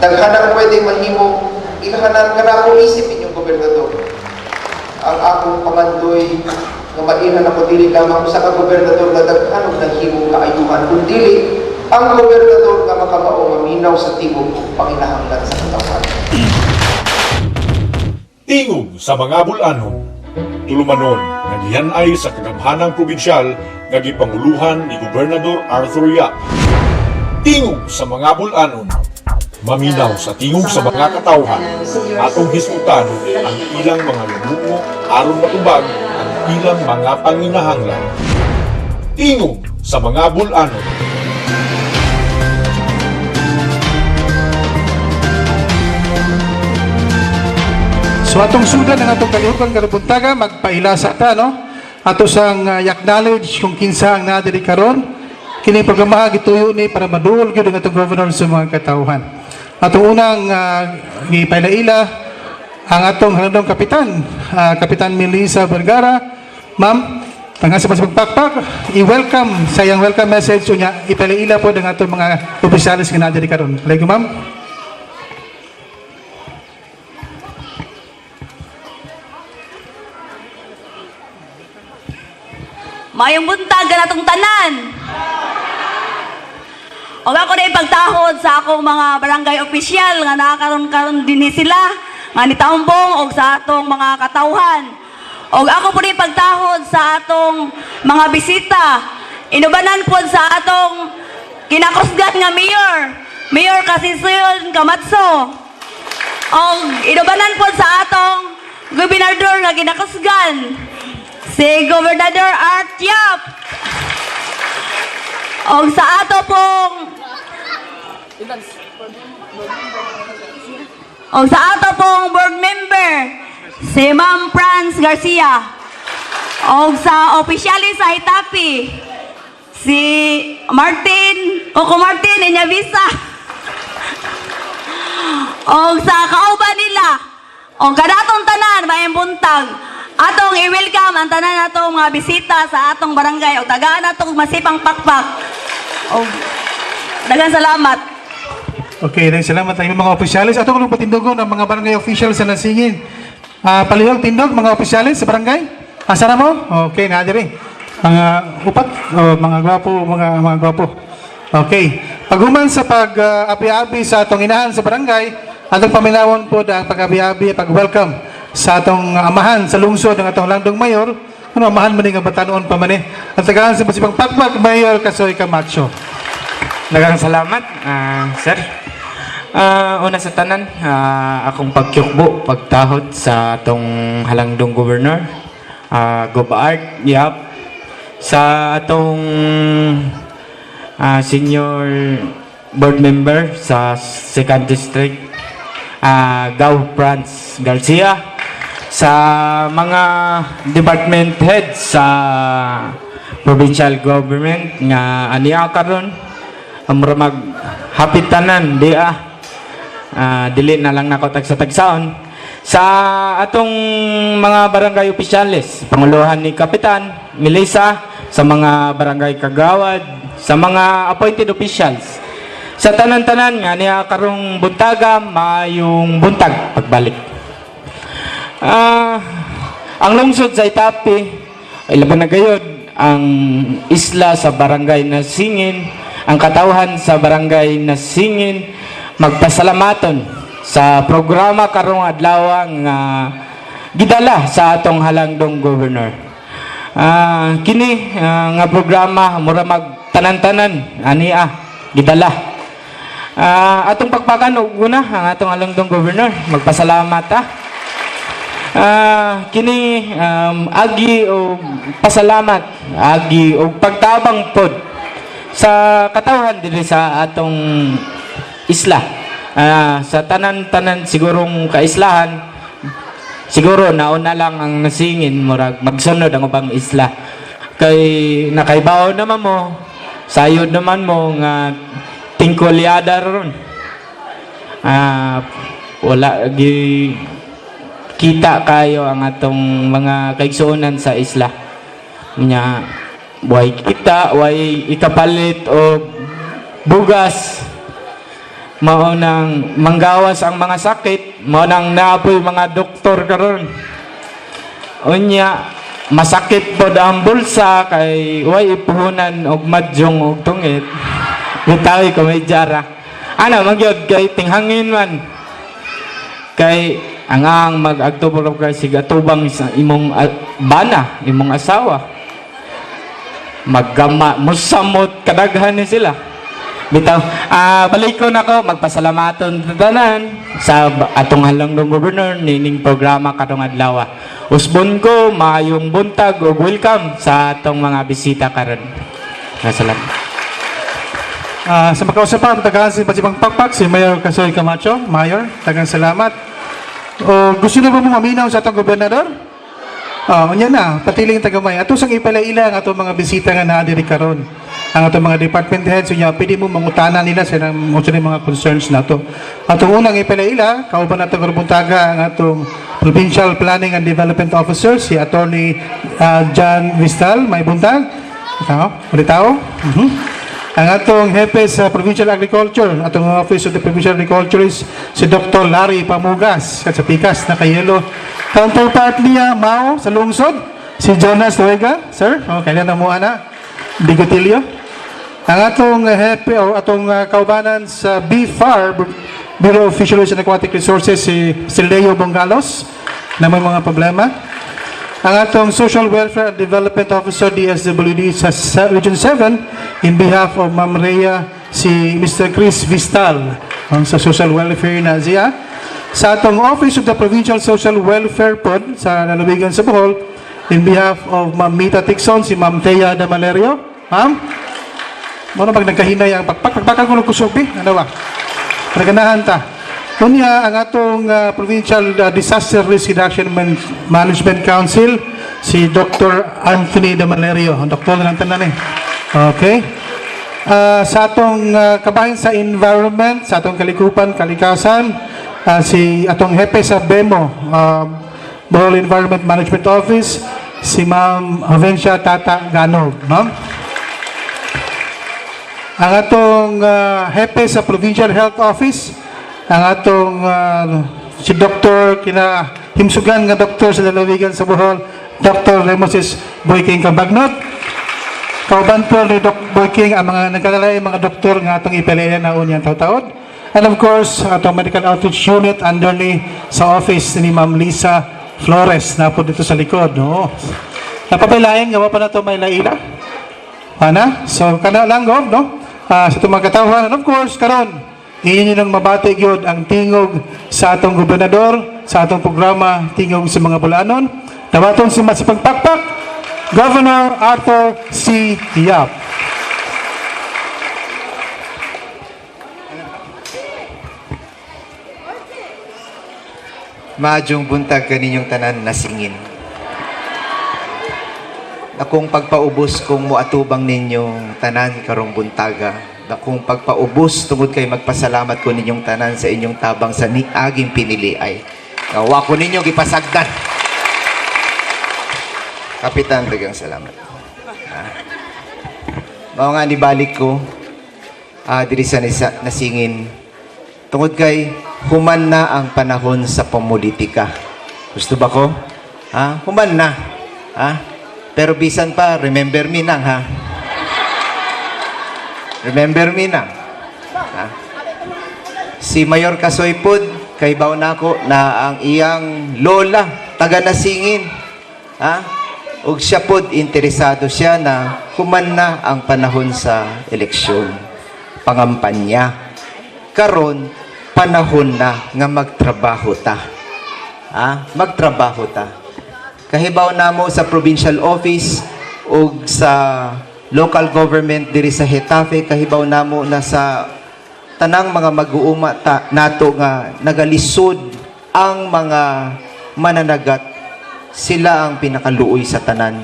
Daghan ang pwedeng mahimo, ilhanan kanako isip inyong gobernador. Ang akong pangandoy nga mailhan ako dili lamang sa ka gobernador nga daghan og naghimong kaayuhan, kundi ang gobernador nga makamao nga minaw sa tingog ug panginahanglan sa katawhan. Tingog sa mga bulanon. Tulumanon nga gihan-ay sa kagamhanang probinsyal nga gipanguluhan ni Gobernador Arthur Yap. Tingog sa mga bulanon. Maminaw sa tingog sa mga katawhan. Atong hisgutan ang ilang mga lamuo aron matubag ang ilang mga panginahanglan. Tingog sa mga bulanon. So atong sudan ang atong kalihukan karong buntaga, magpaila sa ta, no? Ato sang acknowledge kung kinsa ang naa diri karon. Kini programa gituyo ni para maduol gyud ang atong governor sa mga katawhan. Atong unang gipaila-ila ang atong halangdong kapitan, Kapitan Melissa Vergara. Ma'am, tanga sa pagpakpak, i-welcome sa iyang welcome message unya ipaila-ila po ang atong mga opisyales nga naa diri karon. Palego, ma'am. Mayong buntag atong tanan. Og ako na ipagtahod sa akong mga barangay opisyal nga nakakaroon-karon dinhi sila nga nitambong og sa atong mga katawhan. Og ako po rin pagtahod sa atong mga bisita. Inubanan po sa atong kinakusgan nga mayor, Mayor Kasisuyon Kamatso. Og inubanan po sa atong gobernador nga kinakusgan, si Gobernador Art Yap. Og sa ato pong board member si Ma'am Franz Garcia. Og sa opisyalis sa Hitapi si Martin, Coco Martin Inyavisa. Og sa kauban nila, og kanatong tanan maayong buntag. Atong i-welcome ang tanan natong mga bisita sa atong barangay og tagaan nato og masipang pakpak. Og daghang salamat. Okay, daghang salamat sa inyong mga opisyalis. Ato kung patindugon ang mga barangay officials sa Nasingin. Palihog tindog mga opisyalis sa barangay. Asa na mo? Okay, na diri. Mga upat, oh, mga gwapo, mga gwapo. Okay. Paghuman sa pag-abi-abi sa atong inahan sa barangay, atong paminawon po ang pag-abi-abi, pag-welcome sa atong amahan sa lungsod ng atong landong mayor. Ano, amahan man nga batanon pa man eh. Ang tagahan sa masipang pakpak, Mayor Kasoy Camacho. Daghang salamat, sir. Una sa tanan, akong pagkyukbo, pagtahod sa atong halangdong governor, Gob Art Yap, sa atong senior board member sa 2nd District, Gaw Franz Garcia, sa mga department heads sa provincial government nga aniya karon, mura mag happy tanan di dili na lang nako tagsa-tagsaon sa atong mga barangay opisyales, panguluhan ni Kapitan Melissa, sa mga barangay kagawad, sa mga appointed officials, sa tanan-tanan nga niya karong buntaga, maayong buntag pagbalik. Ang lungsod sa Itapi, ilabi na gayod ang isla sa barangay Nasingin, ang katawhan sa barangay Nasingin, magpasalamaton sa programa karong adlaw nga gidala sa atong halangdong governor. Kini nga programa mura mag tanan-tanan ania gidala. Atong pagpakan og una ang atong halangdong governor, magpasalamat ta. Kini agi og pasalamat, agi og pagtabang pod sa katawhan diri sa atong isla. Sa tanan-tanan sigurong kaislahan, siguro nauna lang ang Nasingin, murag magsunod ang ubang isla. Kay nakaibaw naman mo, sayod naman mo nga tingkulyada ron. Wala gi kita kayo ang atong mga kaigsuonan sa isla. Nya buhay kita, way ikapalit og bugas. Mao nang manggawas ang mga sakit, mao nang naapoy mga doktor karon. Unya, masakit pod ang bulsa kay way ipuhunan og madyong og tungit. Bitaw, komedya ra. Ana magyod kay tinghangin man. Kay ang ang mag-agto kay sigatubang sa imong bana, imong asawa. Maggama, musamot kadaghan ni sila. Bitaw, balik ko nako magpasalamaton sa tanan sa atong halangdong gobernador nining programa karong adlaw. Usbon ko, maayong buntag ug welcome sa atong mga bisita karon. Salamat. Sa makausap pa, tagaan si Pasipang Pakpak, si Mayor Kasoy Camacho. Mayor, daghang salamat. O, gusto na ba mo maminaw sa atong gobernador? Unya na, patiling tagamay. Ato sang ipalaila ang atong mga bisita nga naa diri karon. Ang atong mga department heads, unya pwede mo mangutana nila sa ilang unsa ni mga concerns nato. Atong unang ipalaila, kauban nato karong buntaga ang atong Provincial Planning and Development Officer, si Attorney John Vistal, may buntag. Tao, ulit tao. Ang atong hepe sa Provincial Agriculture, atong Office of the Provincial Agriculturist, si Dr. Larry Pamugas, at sa Pikas, nakayelo. Counterpart niya, Mao, sa lungsod, si Jonas Luega, sir, oh, kailan na mo ana? Bigotillo. Ang atong hepe o atong kaubanan sa BFAR, Bureau of Fisheries and Aquatic Resources, si Leo Bongalos, na may mga problema. Ang atong Social Welfare and Development Officer, DSWD sa Region 7, in behalf of Ma'am Rhea, si Mr. Chris Vistal, ang sa Social Welfare na siya. Sa atong Office of the Provincial Social Welfare pod sa Lalawigan sa Bohol, in behalf of Ma'am Mita Tixon, si Ma'am Thea Damalerio. Ma'am, mao na pag nagkahinay ang pakpak, pagpakan ko ng kusog, eh. Ano ba? Naganahan ta. Unya, ang atong Provincial Disaster Risk Reduction Management Council, si Dr. Anthony Damalerio. Ang doktor na lang tanan eh. Okay. Sa atong kabahin sa environment, sa atong kalikupan, kalikasan, si atong hepe sa BEMO, Bohol Environment Management Office, si Ma'am Jovencia Tata Ganog. Ma'am? Ang atong hepe sa Provincial Health Office, ang atong si Dr. kina himsugan nga doktor sa lalawigan sa Bohol, Dr. Remoses Boyking Cabagnot. Kauban po ni Doc Boyking ang mga nagkalalay mga doktor nga atong ipilian na unyang taud. And of course, atong Medical Outreach Unit under ni sa office ni Ma'am Lisa Flores na po dito sa likod. No? Napapailain nga wa pa na to may laila. Ana? So, kana lang, Gov, no? Sa itong mga katawhan. And of course, karon inyo nang mabati gyud ang tingog sa atong gobernador, sa atong programa Tingog sa mga Bulanon. Dawaton si Masipag Pakpak, Governor Arthur C. Yap. Maayong buntag kaninyong tanan, nasingin. Akong pagpaubos kung moatubang ninyong tanan karong buntaga. Akong pagpaubos tungod kay magpasalamat ko ninyong tanan sa inyong tabang sa niaging pinili ay. Nga wa ko ninyo gipasagdan. Kapitan, daghang salamat. Mao nga nibalik ko diri sa nasingin tungod kay human na ang panahon sa pamulitika. Gusto ba ko? Ha? Human na. Ha? Pero bisan pa, remember me nang ha. Remember me nang. Ha? Si Mayor Kasoy pod, kay na ako na ang iyang lola, taga Nasingin. Ha? Ug siya pod, interesado siya na human na ang panahon sa eleksyon. Pangampanya. Karon, panahon na nga magtrabaho ta. Ha? Magtrabaho ta. Kahibaw namo sa provincial office ug sa local government diri sa Getafe, kahibaw namo na sa tanang mga mag-uuma ta, nato nga nagalisod ang mga mananagat, sila ang pinakaluoy sa tanan.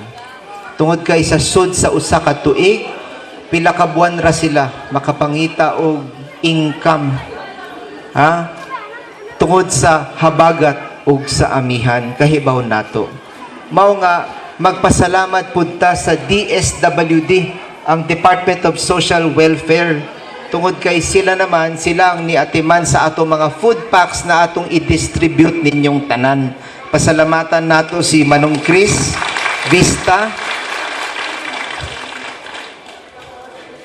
Tungod kay sa sud sa usa ka tuig, pila ka buwan ra sila makapangita og income. Ha? Tungod sa habagat ug sa amihan, kahibaw nato. Mao nga magpasalamat pud ta sa DSWD, ang Department of Social Welfare. Tungod kay sila naman, sila ang niatiman sa atong mga food packs na atong i-distribute ninyong tanan. Pasalamatan nato si Manong Chris Vista.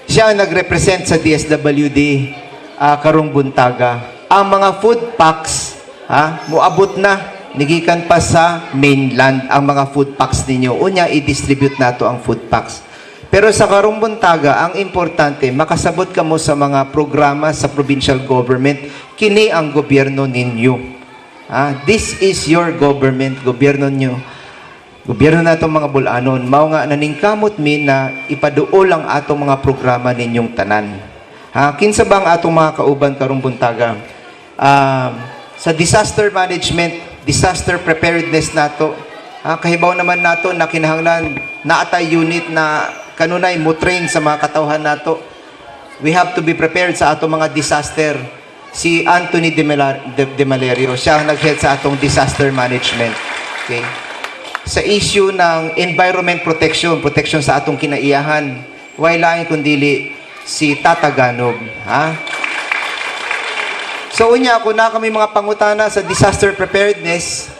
Siya ang nagrepresent sa DSWD karong buntaga. Ang mga food packs, ha, muabot na nigikan pa sa mainland ang mga food packs ninyo. Unya, i-distribute nato ang food packs. Pero sa karong buntaga, ang importante, makasabot kamo sa mga programa sa provincial government. Kini ang gobyerno ninyo. Ah, this is your government, gobyerno niyo. Gobyerno na itong mga Bulanon, mao nga naningkamot mi na ipaduol ang atong mga programa ninyong tanan. Ha, kinsa ba ang atong mga kauban karong buntaga? Sa disaster management, disaster preparedness nato, ha, kahibaw naman nato na kinahanglan naatay unit na kanunay mo train sa mga katawhan nato. We have to be prepared sa atong mga disaster. Si Anthony De Malerio, siya ang nag-head sa atong disaster management. Okay? Sa issue ng environment protection, protection sa atong kinaiyahan, way lain kundili si Tata Ganob. Ha? So unya, kung na kami mga pangutana sa disaster preparedness,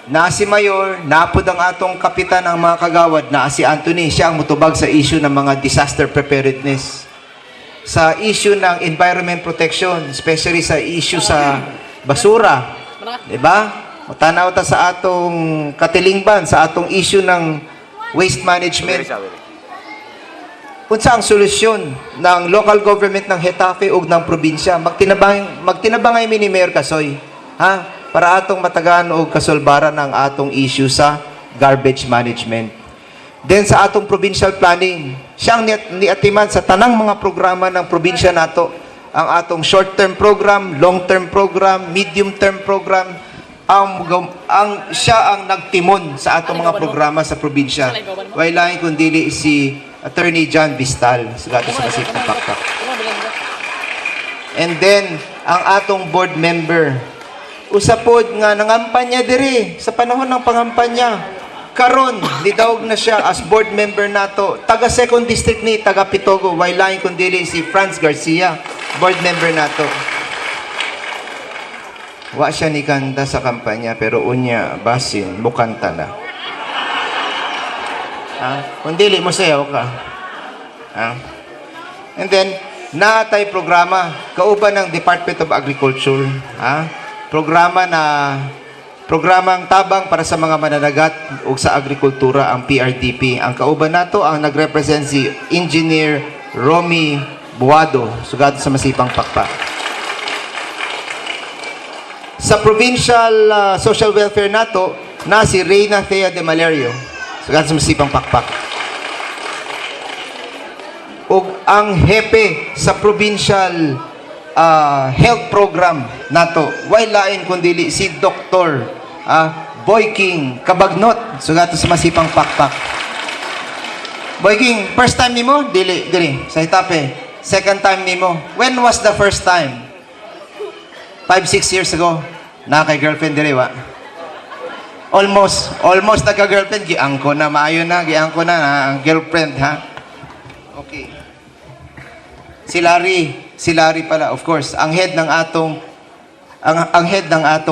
na si Mayor, napod ang atong kapitan ng mga kagawad, na si Anthony, siya ang mutubag sa issue ng mga disaster preparedness. Sa issue ng environment protection, especially sa issue sa basura, di ba? Tanaw ta sa atong katilingban, sa atong issue ng waste management. Unsa ang solusyon ng local government ng Getafe ug ng probinsya? Magtinabangay mi ni Mayor Kasoy, ha? Para atong matagaan og kasolbaran ang atong issue sa garbage management. Then sa atong provincial planning, siya ang niatiman sa tanang mga programa ng probinsya nato. Ang atong short-term program, long-term program, medium-term program, ang siya ang nagtimon sa atong mga programa sa probinsya. Way lain kundili si Attorney John Vistal, sugato sa Masip na Pakpak. And then, ang atong board member, usa pod nga nangampanya diri sa panahon ng pangampanya. Karon, nidawog na siya as board member nato. Taga second district ni, taga Pitogo, way lain kundili si Franz Garcia, board member nato. Wa siya ni kanta sa kampanya, pero unya, basin, mukanta na. Ha? Kung dili mo sayaw ka. Ha? And then, naatay programa, kauban ng Department of Agriculture. Ha? Programa na programang tabang para sa mga mananagat ug sa agrikultura, ang PRDP. Ang kauban nato ang nagrepresent si Engineer Romy Buado, sugad sa Masipang Pakpak. Sa provincial social welfare nato na si Reyna Thea de Malerio, sugad sa Masipang Pakpak. Ug ang hepe sa provincial health program nato, way lain kundili si Dr. Boy King Cabagnot, sugato sa Masipang Pakpak. Boy King, first time nimo? Dili, dili, sa Getafe. Second time nimo. When was the first time? 5, 6 years ago. Na kay girlfriend dili wa? Almost, almost nagka-girlfriend. Giangko na, maayo na, giangko na, ang girlfriend, ha? Okay. Si Larry pala, of course, ang head ng atong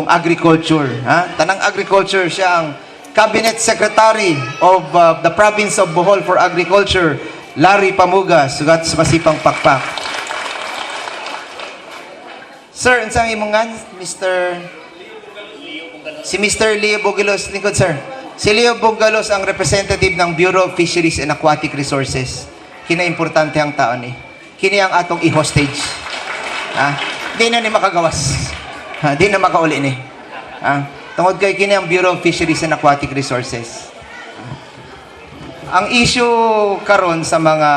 agriculture, ha? Tanang agriculture, siya ang Cabinet Secretary of the Province of Bohol for Agriculture, Larry Pamugas, sugat sa Masipang Pakpak. Sir, unsang imong ngan, Mr. Si Mr. Leo Bogalos, lingkod, sir. Si Leo Bogalos ang representative ng Bureau of Fisheries and Aquatic Resources. Kina-importante ang tao ni. Kini ang atong i-hostage. Ha? Di na ni makagawas. Ha? Di na makauli ni. Ha? Tungod kay kini ang Bureau of Fisheries and Aquatic Resources. Ang issue karon sa mga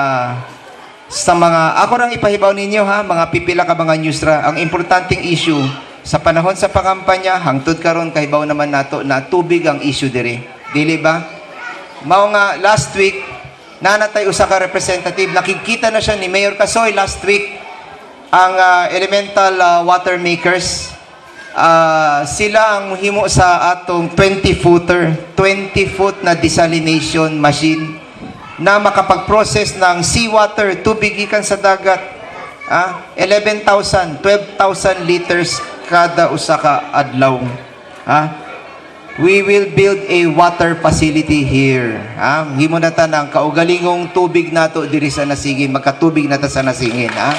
ako rang ipahibaw ninyo, ha, mga pipila ka mga news ra, ang importanteng issue sa panahon sa pangampanya hangtod karon, kahibaw naman nato na tubig ang issue diri, dili ba? Mao nga last week nanatay usa ka representative, nakikita na siya ni Mayor Kasoy last week, ang elemental water makers. Sila ang muhimo sa atong 20 footer, 20 foot na desalination machine na makapag-process ng seawater, tubig gikan sa dagat. Ah, 11,000, 12,000 liters kada usa ka adlaw. Ah, we will build a water facility here. Ah, himo na ta ng kaugalingong tubig nato diri sa Nasingin, magkatubig na ta sa Nasingin, ha?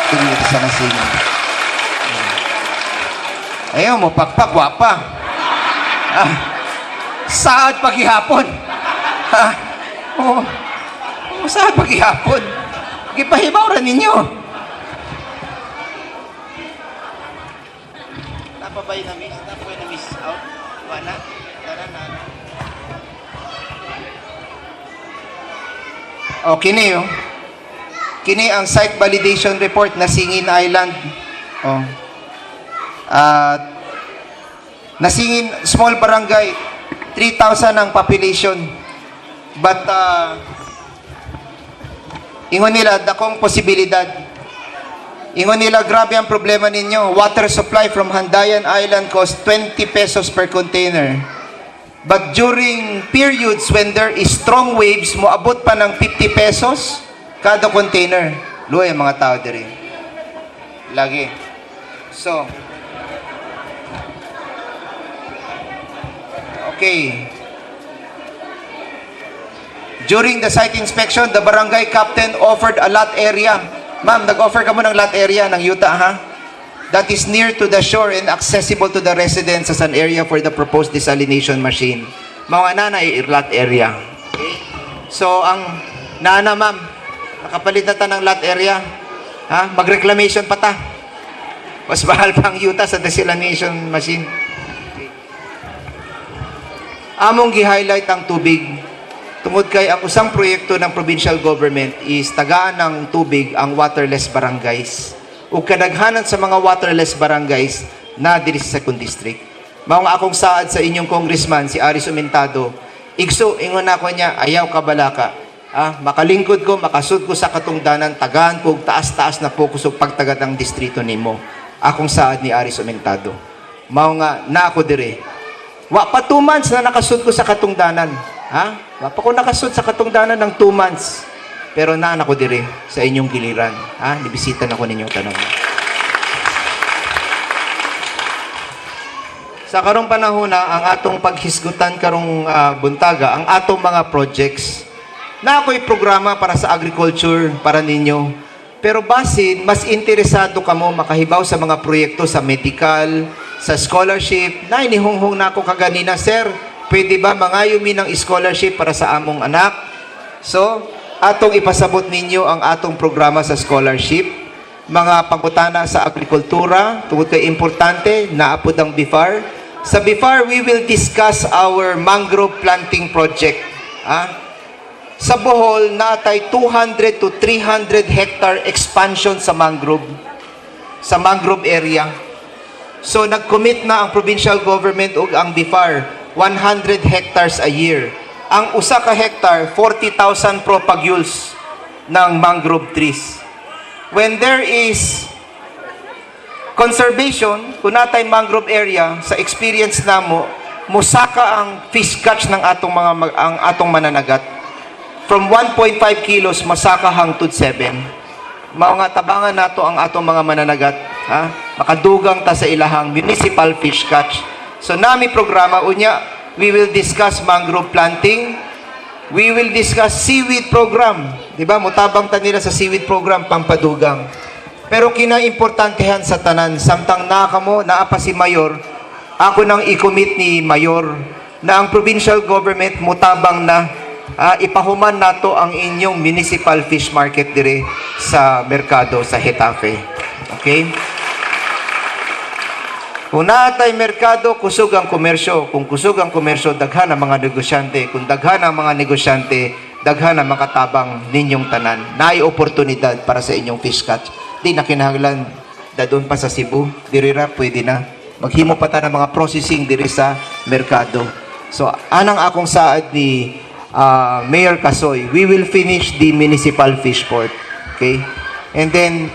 Tubig na ta sa Nasingin. Ayaw mo pakpak wa pa. Ah, saad paghihapon. Ha? Oh. Oh, saad paghihapon. Gipahibaw ra ninyo. Napabay na miss, napabay na miss out. Wala. Tara na. Oh, kini oh. Kini ang site validation report na Singin Island. Oh. At Nasingin, small barangay, 3,000 ang population. But ingon nila, dakong posibilidad. Ingon nila, grabe ang problema ninyo. Water supply from Handayan Island cost 20 pesos per container. But during periods when there is strong waves, moabot pa ng 50 pesos kada container. Luoy ang mga tao diri. Lagi. So, okay. During the site inspection, the barangay captain offered a lot area. Ma'am, nag-offer ka mo ng lot area ng yuta, ha? That is near to the shore and accessible to the residents as an area for the proposed desalination machine. Mga nana, lot area. Okay? So, ang nana, ma'am, nakapalit na ta ng lot area. Ha? Mag-reclamation pa ta. Mas mahal pa ang yuta sa desalination machine. Okay. Among gi-highlight ang tubig. Tungod kay ang usang proyekto ng provincial government is tagaan ng tubig ang waterless barangays. Ug kadaghanan sa mga waterless barangays na diri sa second district. Mao nga akong saad sa inyong congressman si Aris Umentado. Igso ingon ako niya, ayaw kabalaka. Ah, makalingkod ko, makasud ko sa katungdanan, tagaan ko og taas-taas na focus og pagtagat ang distrito nimo. Akong saad ni Aris Umentado. Mao nga na ako dire. Wa pa 2 months na nakasud ko sa katungdanan. Ha? Wa pa ko nakasud sa katungdanan ng 2 months. Pero naan ako dire sa inyong giliran. Ha? Nibisita na ko ninyong tanan. Sa karong panahon na ang atong paghisgutan karong buntaga, ang atong mga projects. Na ako'y programa para sa agriculture para ninyo. Pero basin, mas interesado kamo makahibaw sa mga proyekto sa medical, sa scholarship. Na inihunghong na ako kaganina, "Sir, pwede ba mangayo mi ng scholarship para sa among anak?" So, atong ipasabot ninyo ang atong programa sa scholarship, mga pangutana sa agrikultura, tungod kay importante, naapod ang BIFAR. Sa BIFAR, we will discuss our mangrove planting project. Ah? Sa Bohol, natay 200 to 300 hectare expansion sa mangrove area. So, nag-commit na ang provincial government ug ang BIFAR, 100 hectares a year. Ang usa ka hectare, 40,000 propagules ng mangrove trees. When there is conservation, kung natay mangrove area, sa experience namo, musaka ang fish catch ng atong mga ang atong mananagat. From 1.5 kilos masaka hangtod 7. Mao nga tabangan nato ang atong mga mananagat, ha? Makadugang ta sa ilahang municipal fish catch. So nami programa unya, we will discuss mangrove planting. We will discuss seaweed program. Di ba? Mutabang ta nila sa seaweed program pampadugang. Pero kinaimportantehan sa tanan, samtang naa kamo, naa pa si Mayor, ako nang i-commit ni Mayor na ang provincial government mutabang na ipahuman nato ang inyong municipal fish market dire sa merkado sa Getafe. Okay? Kung naatay merkado, kusog ang komersyo. Kung kusog ang komersyo, daghan ang mga negosyante. Kung daghan ang mga negosyante, daghan ang makatabang ninyong tanan. Naay oportunidad para sa inyong fish catch. Di na kinahanglan dadon pa sa Cebu. Diri ra pwede na. Maghimo pa ta ng mga processing diri sa merkado. So, anang akong saad ni Mayor Kasoy, we will finish the municipal fish port. Okay? And then,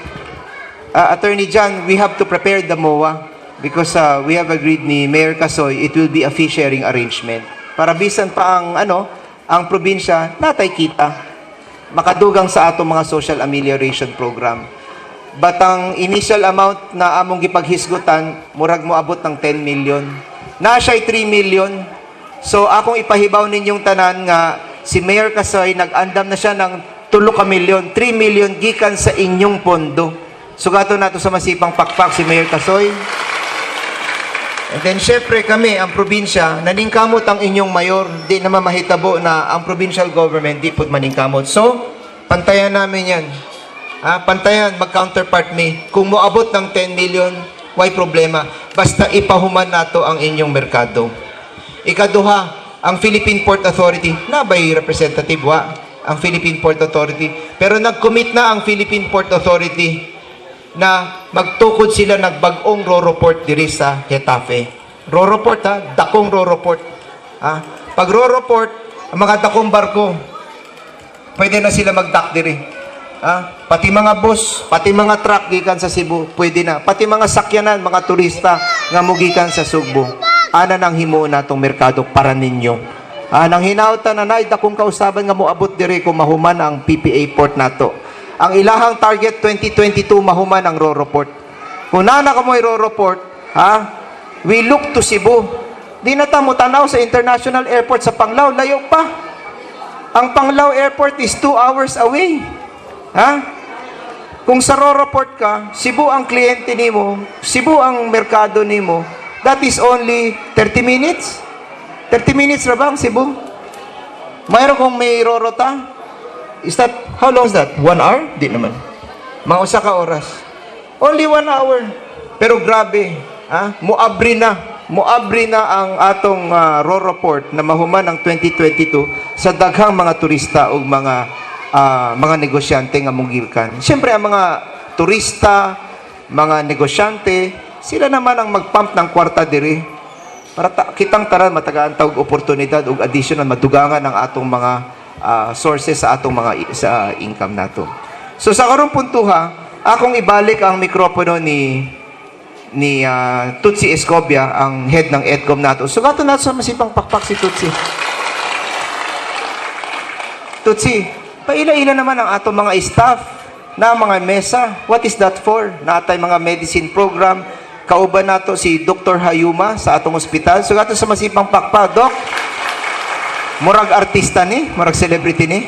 Attorney John, we have to prepare the MOA because we have agreed ni Mayor Kasoy, it will be a fee sharing arrangement. Para bisan pa ang ano, ang probinsya natay kita makadugang sa atong mga social amelioration program. But ang initial amount na among gipaghisgutan, murag moabot ng 10 million. Na siya'y 3 million. So akong ipahibaw ninyong tanan nga si Mayor Kasoy nag-andam na siya ng 3 ka milyon, 3 million gikan sa inyong pondo. Sugaton nato sa masipang pakpak si Mayor Kasoy. And then, syempre kami, ang probinsya, naningkamot ang inyong mayor. Di naman mahitabo na ang provincial government di pud maningkamot. So, pantayan namin yan. Ah, pantayan, mag-counterpart me. Kung moabot ng 10 million, why problema? Basta ipahuman nato ang inyong merkado. Ikaduha, ang Philippine Port Authority, naa bay representative wa, ang Philippine Port Authority. Pero nag-commit na ang Philippine Port Authority na magtukod sila ng bag-ong Roro Port diri sa Getafe. Roro Port ha, dakong Roro Port. Ha? Pag Roro Port, ang mga dakong barko, pwede na sila mag-dock diri. Ha? Pati mga bus, pati mga truck gikan sa Cebu, pwede na. Pati mga sakyanan, mga turista nga mugikan sa Sugbo. Ana nang himuon natong merkado para ninyo. Ah, nang hinautan na nay dakong kausaban nga moabot diri kung mahuman ang PPA port nato. Ang ilahang target, 2022 mahuman ang Roro Port. Kung naa na kamoy Roro Port, ha? We look to Cebu. Di na ta mo tanaw sa international airport sa Panglao, layo pa. Ang Panglao Airport is 2 hours away. Ha? Kung sa Roro Port ka, Cebu ang kliyente nimo, Cebu ang merkado nimo, that is only 30 minutes. 30 minutes ra ba ang Cebu? Mayroon kung may Roro ta? Is that, how long is that? 1 hour? Di naman. Mga 1 ka oras. Only 1 hour. Pero grabe, ha? Muabri na. Muabri na ang atong Roro Port na mahuman ang 2022 sa daghang mga turista o mga negosyante nga mugikan. Siyempre, ang mga turista, mga negosyante, sila naman ang magpump ng kwarta diri para kitang taran matagaan ta og oportunidad ug additional madugangan ang atong mga sources sa atong mga sa income nato. So sa karong puntuha, akong ibalik ang mikropono ni Tutsi Escobia, ang head ng EDCOM nato. Sugaton nato sa masipang pakpak si Tutsi. Tutsi, paila-ila naman ang atong mga staff na mga mesa. What is that for? Naa tay mga medicine program. Kauban nato si Dr. Hayuma sa atong ospital. Sugaton sa masipang pakpak, Doc. Murag artista ni, murag celebrity ni.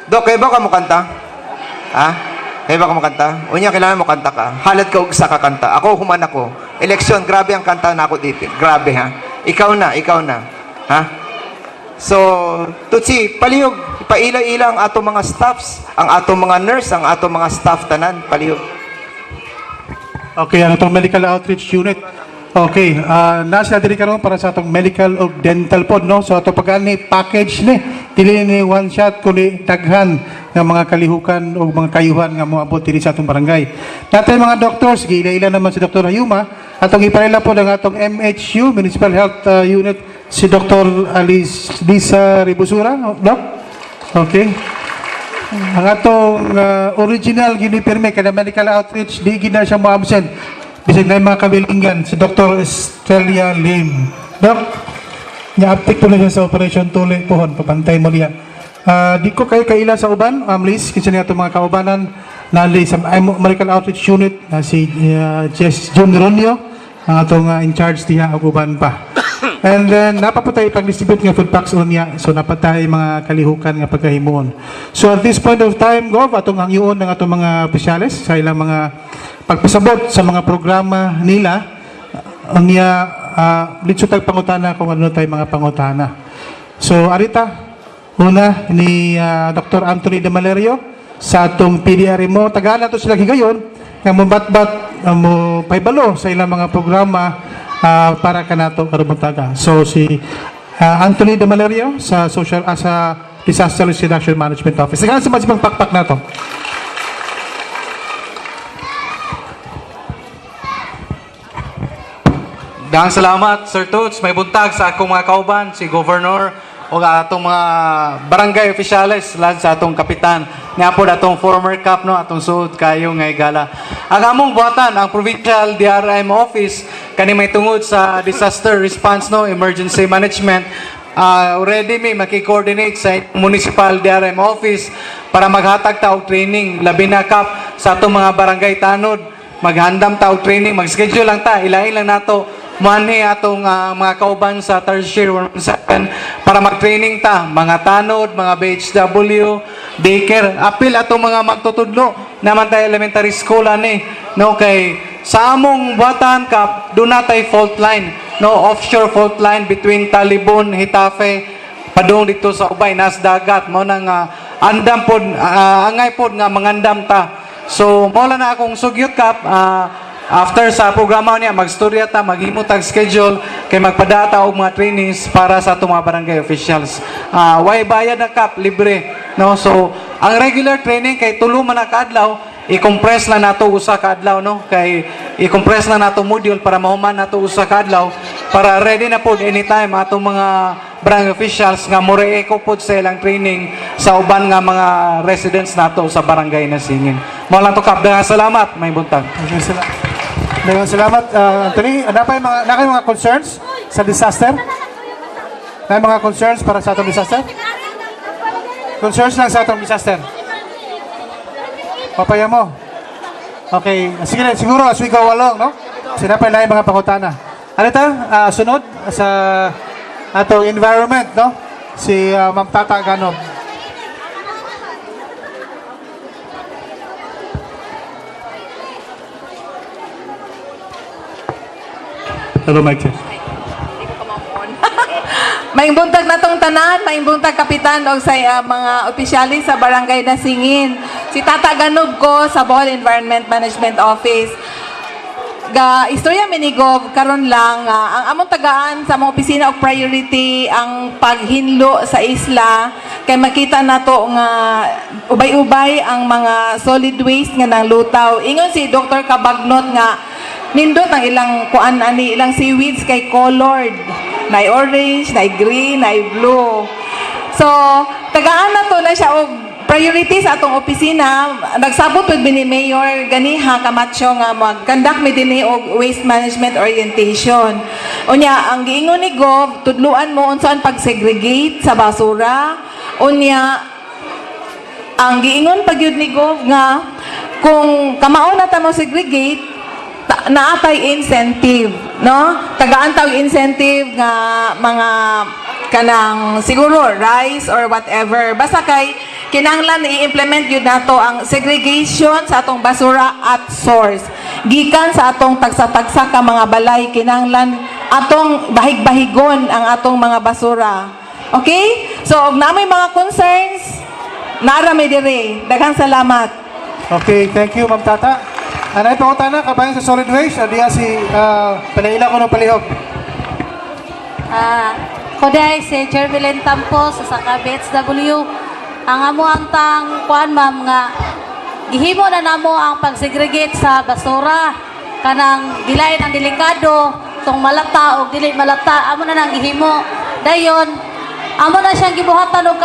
Dok, kahibaw ka mo kanta? Ha? Kahibaw ka mo kanta? Unya, kailangan mo kanta ka. Halad ka og sa kakanta. Ako, human ako. Eleksyon, grabe ang kanta na ako dito. Grabe, ha? Ikaw na, ikaw na. Ha? So, Tutsi, palihog, paila-ila ang atong mga staffs, ang atong mga nurse, ang atong mga staff tanan, palihog. Okay, ang atong medical outreach unit. Okay, nasa diri karon para sa atong medical ug dental pod, no. So ato pagani package ni, dili ni one shot kundi daghan nga mga kalihukan o mga kayuhan nga moabot diri sa atong barangay. Naa tay mga doctors, giila-ila naman si Dr. Hayuma. Atong ipaila po ang atong MHU, Municipal Health Unit, si Dr. Alice Lisa Ribusura, Doc. Okay. Ang atong original gini pirmi kada medical outreach, di gina siya mo-absent. Bisag na mga kabilingan si Dr. Estrella Lim. Doc, nya-uptake po na siya sa Operation Tuli pohon, papantay mo niya. Di ko kayo kaila sa uban, Liz, kinsa niya itong mga kaubanan na sa Medical Outreach Unit na si Jess Jun Ronio, ang atong in charge diha og uban pa. And then napapatay pag-distribute nga food packs unya, so napatay mga kalihukan nga pagkahimuon. So at this point of time, Gov, atong hangyoon ng atong mga opisyales sa ilang mga pagpasabot sa mga programa nila unya, litso tag pangutana kung ano tay mga pangutana. So arita una ni Dr. Anthony De Malerio sa atong PDRMO. Tagaan nato sila higayon nga mobatbat, mo pahibalo sa ilang mga programa para kanato karong buntaga. So si Anthony De Malerio sa social sa Disaster Risk Reduction Management Office. Tagaan sa masipang pakpak nato. Daghang salamat, Sir Toots. May buntag sa akong mga kauban, si Governor o atong mga barangay opisyales, lahat sa atong kapitan. Nga po atong former cap, no, atong suod kayo ngay gala. Ang among buhatan, ang Provincial DRM Office, kani may tungod sa disaster response, no, emergency management, already may maki-coordinate sa Municipal DRM Office para maghatag ta og training, labi na, Kap, sa atong mga barangay tanod. Maghandam ta og training, mag-schedule lang ta, ilain lang nato muanhi atong mga kauban sa Tarsier 117 para mag-training ta, mga tanod, mga BHW, daycare, apil atong mga magtutudlo naman tayo elementary school ani, no? Kay sa among buhatan, Kap, duna tay fault line, no? Offshore fault line between Talibon, Getafe, padung dito sa Ubay, nas dagat. Mao na nga andam pod, angay pod nga mangandam ta. So mao lang na akong sugyot, Kap. After sa programa niya, magstorya ta, maghimo tag schedule kay magpadata og mga trainings para sa atong mga barangay officials. Way bayad na, Kap, libre, no? So ang regular training kay tulo man na kaadlaw, i-compress na nato usa ka adlaw, no? Kay i-compress na nato module para mahuman nato usa ka adlaw, para ready na pod anytime atong mga barangay officials nga mo-re-echo pod sa ilang training sa uban nga mga residents nato sa Barangay Nasingin. Mao lang to, Kap. Daghang salamat. Maayong buntag. Daghang salamat. Daghang salamat, Anthony. Ano pa yung mga, na kayo mga concerns sa disaster? Na mga concerns para sa atong disaster? Concerns lang sa atong disaster. Papaya mo. Okay, sige na, siguro as we go along, no? Sina pa yung mga pangutana. Ano ito? Sunod sa atong environment, no? Si Ma'am Tata Ganob. Hello, Mike. Check. Maayong buntag na tong tanan, maayong buntag, kapitan og sa mga opisyalis sa Barangay Nasingin. Si Tata Ganob ko sa Bohol Environment Management Office. Ga istorya mi ni Gov karon lang ang among tagaan sa among opisina og priority ang paghinlo sa isla kay makita nato nga ubay-ubay ang mga solid waste nga nang lutaw. Ingon si Dr. Cabagnot nga nindot ang ilang kuan ani, ilang seaweeds, kay colored, na orange, na green, na blue. So tagaan na to na siya og priority sa atong opisina. Nagsabot pud ni Mayor ganiha Camacho nga mag-conduct mi dinhi og waste management orientation. Unya, ang giingon ni Gov, tudluan mo unsa ang pag-segregate sa basura. Unya, ang giingon pa gyud ni Gov nga kung kamao na ta mo segregate, naatay incentive, no? Tagaan ta og incentive nga mga kanang siguro rice or whatever, basta kay kinahanglan i-implement gyud nato ang segregation sa atong basura at source. Gikan sa atong tagsa-tagsa ka mga balay, kinahanglan atong bahig-bahigon ang atong mga basura. Okay, so og naa may mga concerns, naa ra mi diri. Daghang salamat. Okay, thank you, Ma'am Tata. Ano yung pangutana, kabayan sa solid waste? Diya si panaila ko ng palihog. Koday si Jervilyn Tampos sa BHW. Ang amo ang tang kuan, ma'am, nga gihimo na namo ang pag-segregate sa basura, kanang gilain ang delikado, tong malata og dili malata, amo na nang gihimo. Dayon amo na siyang gibuhatan og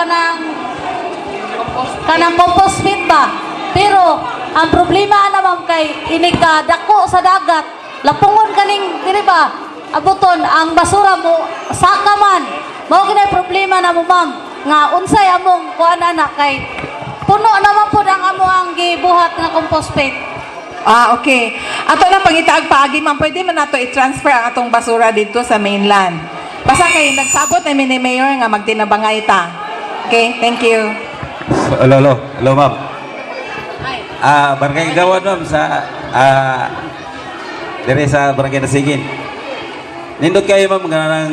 kanang compost pit ba. Pero ang problema na, ma'am, kay ini ka dako sa dagat, lapungon kaning diri ba, abuton ang basura mo saka man. Mao kinay problema na mo, ma'am, nga unsay among kuan ana kay puno naman pud ang amo ang gibuhat nga compost pit. Ah, okay. Ato lang pangitaag paagi, ma'am. Pwede man nato i-transfer ang atong basura dito sa mainland. Basta kay nagsabot na mi ni Mayor nga magtinabangay ta. Okay, thank you. Hello, hello. Hello, ma'am. Barangay Gawad, ma'am, sa dire sa Barangay Nasingin. Nindot kayo, ma'am, nga nang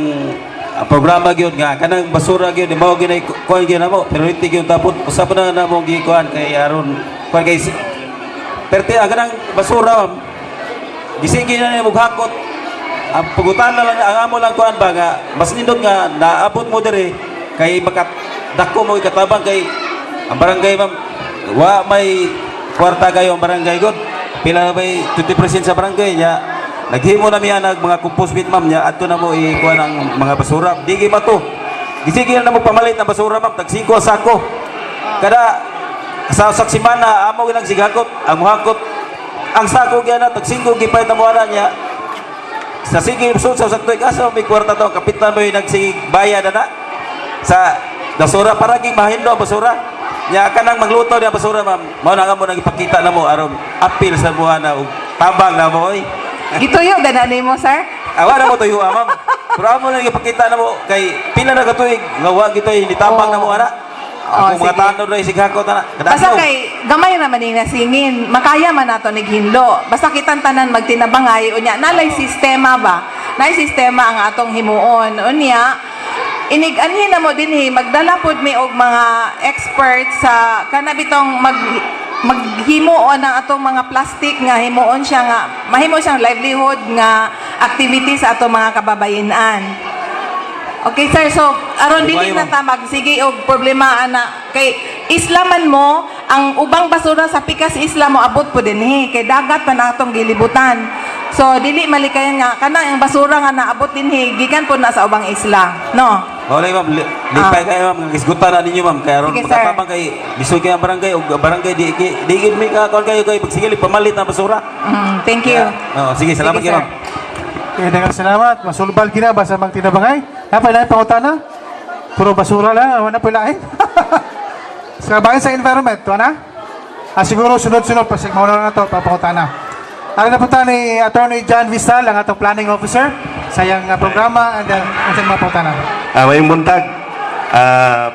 programa gyud nga kanang basura gyud mao gyud kuan gyud namo, priority gyud tapos usab na namo gikuan kay aron kuan kay perte ang kanang basura, ma'am. Gisige na nimo hakot. Ang pugutan na lang ang amo lang kuan ba nga mas nindot nga naabot mo diri kay makat dako mo ikatabang kay ang barangay, ma'am, wa may kwarta kayo ang barangay god, pila may 20% sa barangay niya. Naghimo na miya nag mga compost pit, ma'am, niya adto na mo ikuan ang mga basura. Di gyud mato, gisige na mo pamalit ang basura, ma'am, tag 5 ang sako kada sa saksimana. Amo ginang sigakot ang muhakot ang sako gyud na tag 5 gipay na mo ana niya sa sige sud sa tuig. Asa may kwarta to, kapitan mo yung nagsigig bayad na sa basura para ging mahinlo ang basura. Nya kanang magluto niya basura, ma'am. Mao na nga mo nang ipakita na mo aron apil sa buha na og tabang na mo oy. Gituyo gana nimo, sir? Awa na mo tuyo, ah, ma'am. Pero amo na ipakita na mo kay pila na ka tuig nga wa gitoy nitabang na mo ana. Oh, Ako mga sige. tanod na isighakot ana. Basta kay gamay naman ning nasingin, makaya man nato nighinlo. Basta kitang tanan magtinabangay unya nalay sistema ba? Nay sistema ang atong himuon. Unya inig anhin na mo dinhi magdala pod mi og mga experts sa kana bitong maghimuon ang atong mga plastic nga himuon siya nga mahimo siyang livelihood nga activity sa atong mga kababayenan. Okay sir, so aron dili na ta magsige og problema ana kay isla man mo ang ubang basura sa pikas isla mo abot po dinhi kay dagat pa na atong gilibutan. So dili malikayan nga kanang ang basura nga naabot dinhi gikan po na sa ubang isla, no? Mao lang, ma'am, lipay kayo, ma'am, nga gisgutan na ninyo, ma'am, kay aron Sige, sir. makatabang kay lisod kay ang barangay og barangay di gid mi ka kon kayo kay pagsigil pamalit na basura. Thank you. Oh, sige, salamat Sige, kayo, sir. ma'am. Okay, daghang salamat. Masulbal kina basta magtinabangay. Napay lain pangutana? Puro basura lang, wala pa lain. Sa bayan sa environment, wala? Ah, siguro sunod-sunod pasig mauna na to papangutana. Ang napunta ni Attorney John Vistal, ang atong planning officer sa iyang programa and ang mga pangutana. Mayong buntag.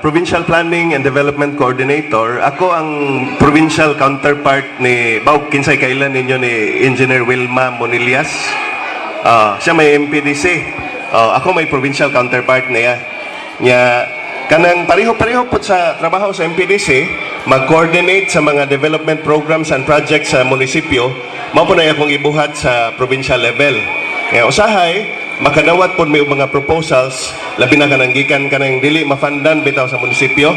Provincial Planning and Development Coordinator. Ako ang provincial counterpart ni Baug kinsay kailan ninyo ni Engineer Wilma Monilias. Siya may MPDC. Ako may provincial counterpart niya. Nya kanang pareho-pareho pud sa trabaho sa MPDC, mag-coordinate sa mga development programs and projects sa munisipyo, mao po na akong ibuhat sa provincial level. Kaya usahay, makadawat po may mga proposals, labi na kanang gikan kanang dili mafandan bitaw sa munisipyo.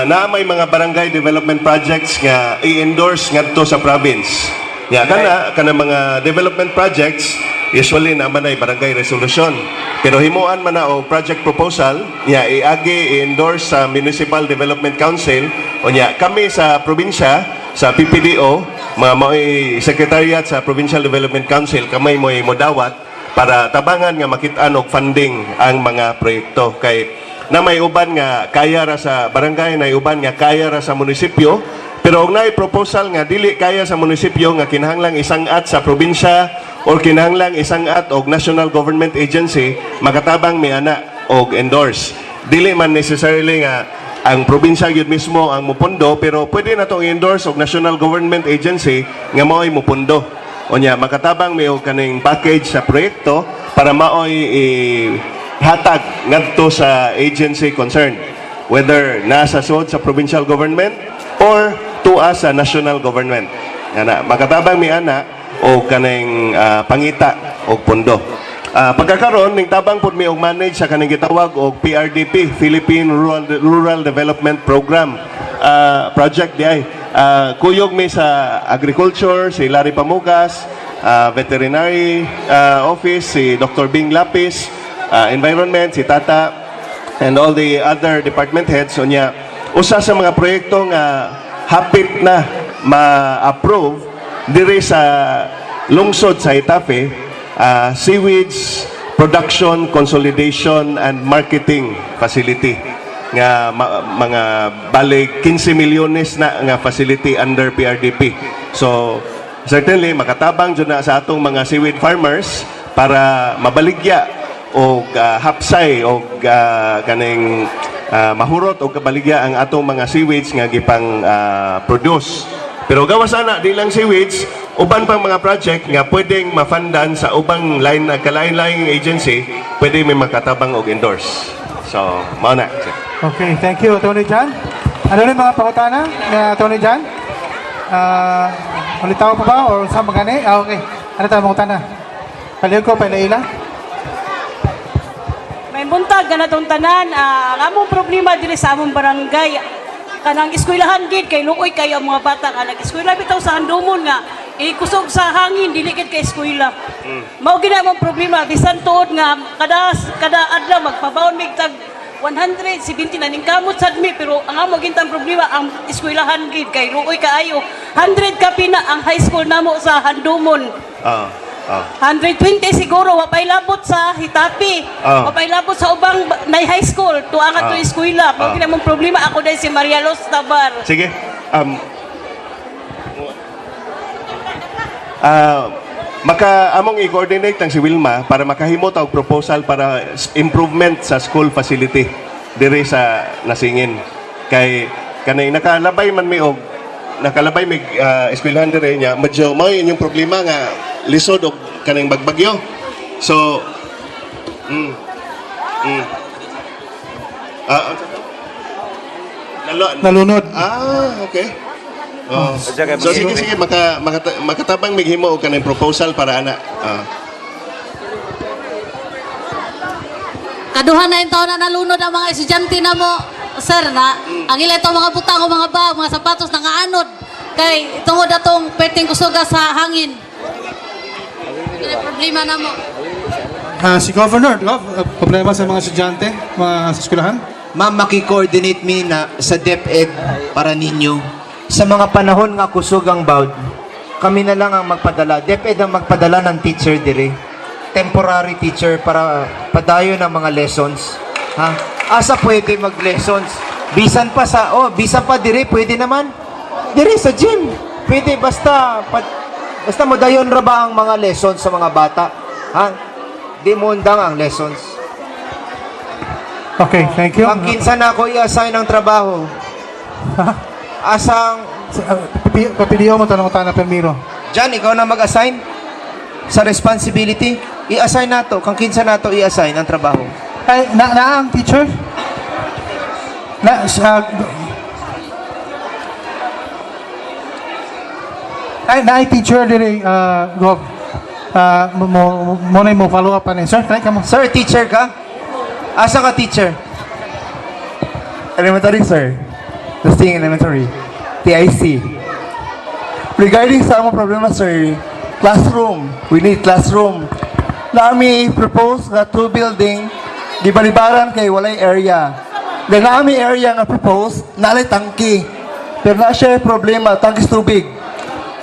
Naa may mga barangay development projects nga i-endorse ngadto sa province. Ya kana kana mga development projects usually naman ay barangay resolution. Pero himuan man na og project proposal, nya iagi i-endorse sa Municipal Development Council unya kami sa probinsya sa PPDO, mga mao'y secretariat sa Provincial Development Council, kamay mo'y modawat para tabangan nga makit-an og funding ang mga proyekto kay na may uban nga kaya ra sa barangay, na uban nga kaya ra sa munisipyo, pero og naay proposal nga dili kaya sa munisipyo nga kinahanglang isang-at sa probinsya or kinahanglang isang-at og national government agency, makatabang mi ana og endorse. Dili man necessarily nga ang probinsya gyud mismo ang mupundo, pero pwede na tong i-endorse og national government agency nga mao'y mupundo. Unya makatabang mi og kaning package sa proyekto para maoy hatag ngadto sa agency concerned, whether nasa suod sa provincial government or tuwa sa national government. Ana makatabang mi ana og kaning pangita og pundo. Pagkakaron ning tabang pud mi og manage sa kaning gitawag og PRDP, Philippine Rural Development Program project di ay. Kuyog mi sa agriculture si Larry Pamugas, veterinary office si Dr. Bing Lapis, environment si Tata and all the other department heads. Unya usa sa mga proyekto nga hapit na ma-approve diri sa lungsod sa Getafe, seaweeds production, consolidation and marketing facility nga mga balig 15 milyones na nga facility under PRDP. So certainly makatabang jud na sa atong mga seaweed farmers para mabaligya og hapsay og kaning mahurot og kabaligya ang atong mga seaweeds nga gipang produce. Pero gawas ana, di lang seaweeds, uban pang mga project nga pwedeng mafandan sa ubang line na kalain-laing agency, pwede may makatabang og endorse. So, mao na. Okay, thank you, Attorney John. Ano rin mga pangutana ni Attorney John? Ulit pa ba or sa magani? Ah, okay. Ano tayo pangutana? Palihog ko, pailaila. May buntag ganatong tanan, ang among problema diri sa among barangay kanang eskwelahan gid kay luoy kayo ang mga bata nga nag-eskwela bitaw sa handumon nga ikusog sa hangin dili gid kay eskwela. Mao gid among problema bisan tuod nga kada kada adlaw magpabaon mig tag 170 na ning kamot sad mi, pero ang amo gintang problema ang eskwelahan gid kay luoy kaayo. 100 ka pina ang high school namo sa Handumon. Ah. Oh. 120 siguro, wa pa'y labot sa Hitapi. Oh. Wa pa'y labot sa ubang nay high school, tuwa nga to eskwela. Mao gina mong problema ako dahil si Maria Luz Tabar. Sige. Maka among i-coordinate ang si Wilma para makahimo ta og proposal para improvement sa school facility diri sa Nasingin. Kay kanay nakalabay man mi og nakalabay mig eskwelahan diri nya, medyo mao inyong problema nga lisod og kanang bagbagyo. So Nalunod. Ah, okay. Oh. So sige sige, makatabang mighimo og kanang proposal para ana. Ah. Kaduha na yung taon na nalunod ang mga estudyante na mo, sir, na ang ila itong mga butang o mga bag, mga sapatos, nangaanod. Kay tungod atong perting kusuga sa hangin. Yun ang problema na mo. Ah, si Governor, Gov, problema sa mga estudyante, mga sa eskwelahan? Ma'am, maki-coordinate mi na sa DepEd para ninyo. Sa mga panahon nga kusog ang bawd, kami na lang ang magpadala. DepEd ang magpadala ng teacher dire. Temporary teacher para padayon ang mga lessons. Ha? Asa pwede mag-lessons? Bisan pa sa, oh, bisan pa dire, pwede naman. Dire sa gym. Pwede basta basta modayon ra ba ang mga lessons sa mga bata? Ha? Di mo undang ang lessons. Okay, thank you. Ang kinsa na ako i-assign ang trabaho. Asang Papiliyo mo tanong na Permiro. Jan, ikaw na mag-assign sa responsibility. I-assign nato, kang kinsa nato i-assign ang trabaho. Ay, na ang teacher? Na, sa, ay, na ay teacher dire, Gov. Mo na mo follow up ani. Sir, try ka mo. Sir, teacher ka? Asa ka teacher? Elementary, sir. Lusting Elementary. TIC. Regarding sa among problema, sir, classroom. We need classroom. Naami propose nga two building, gibalibaran kay walay area. Then naami area nga propose, nalay tangki. Pero na siya problema, tangki sa tubig.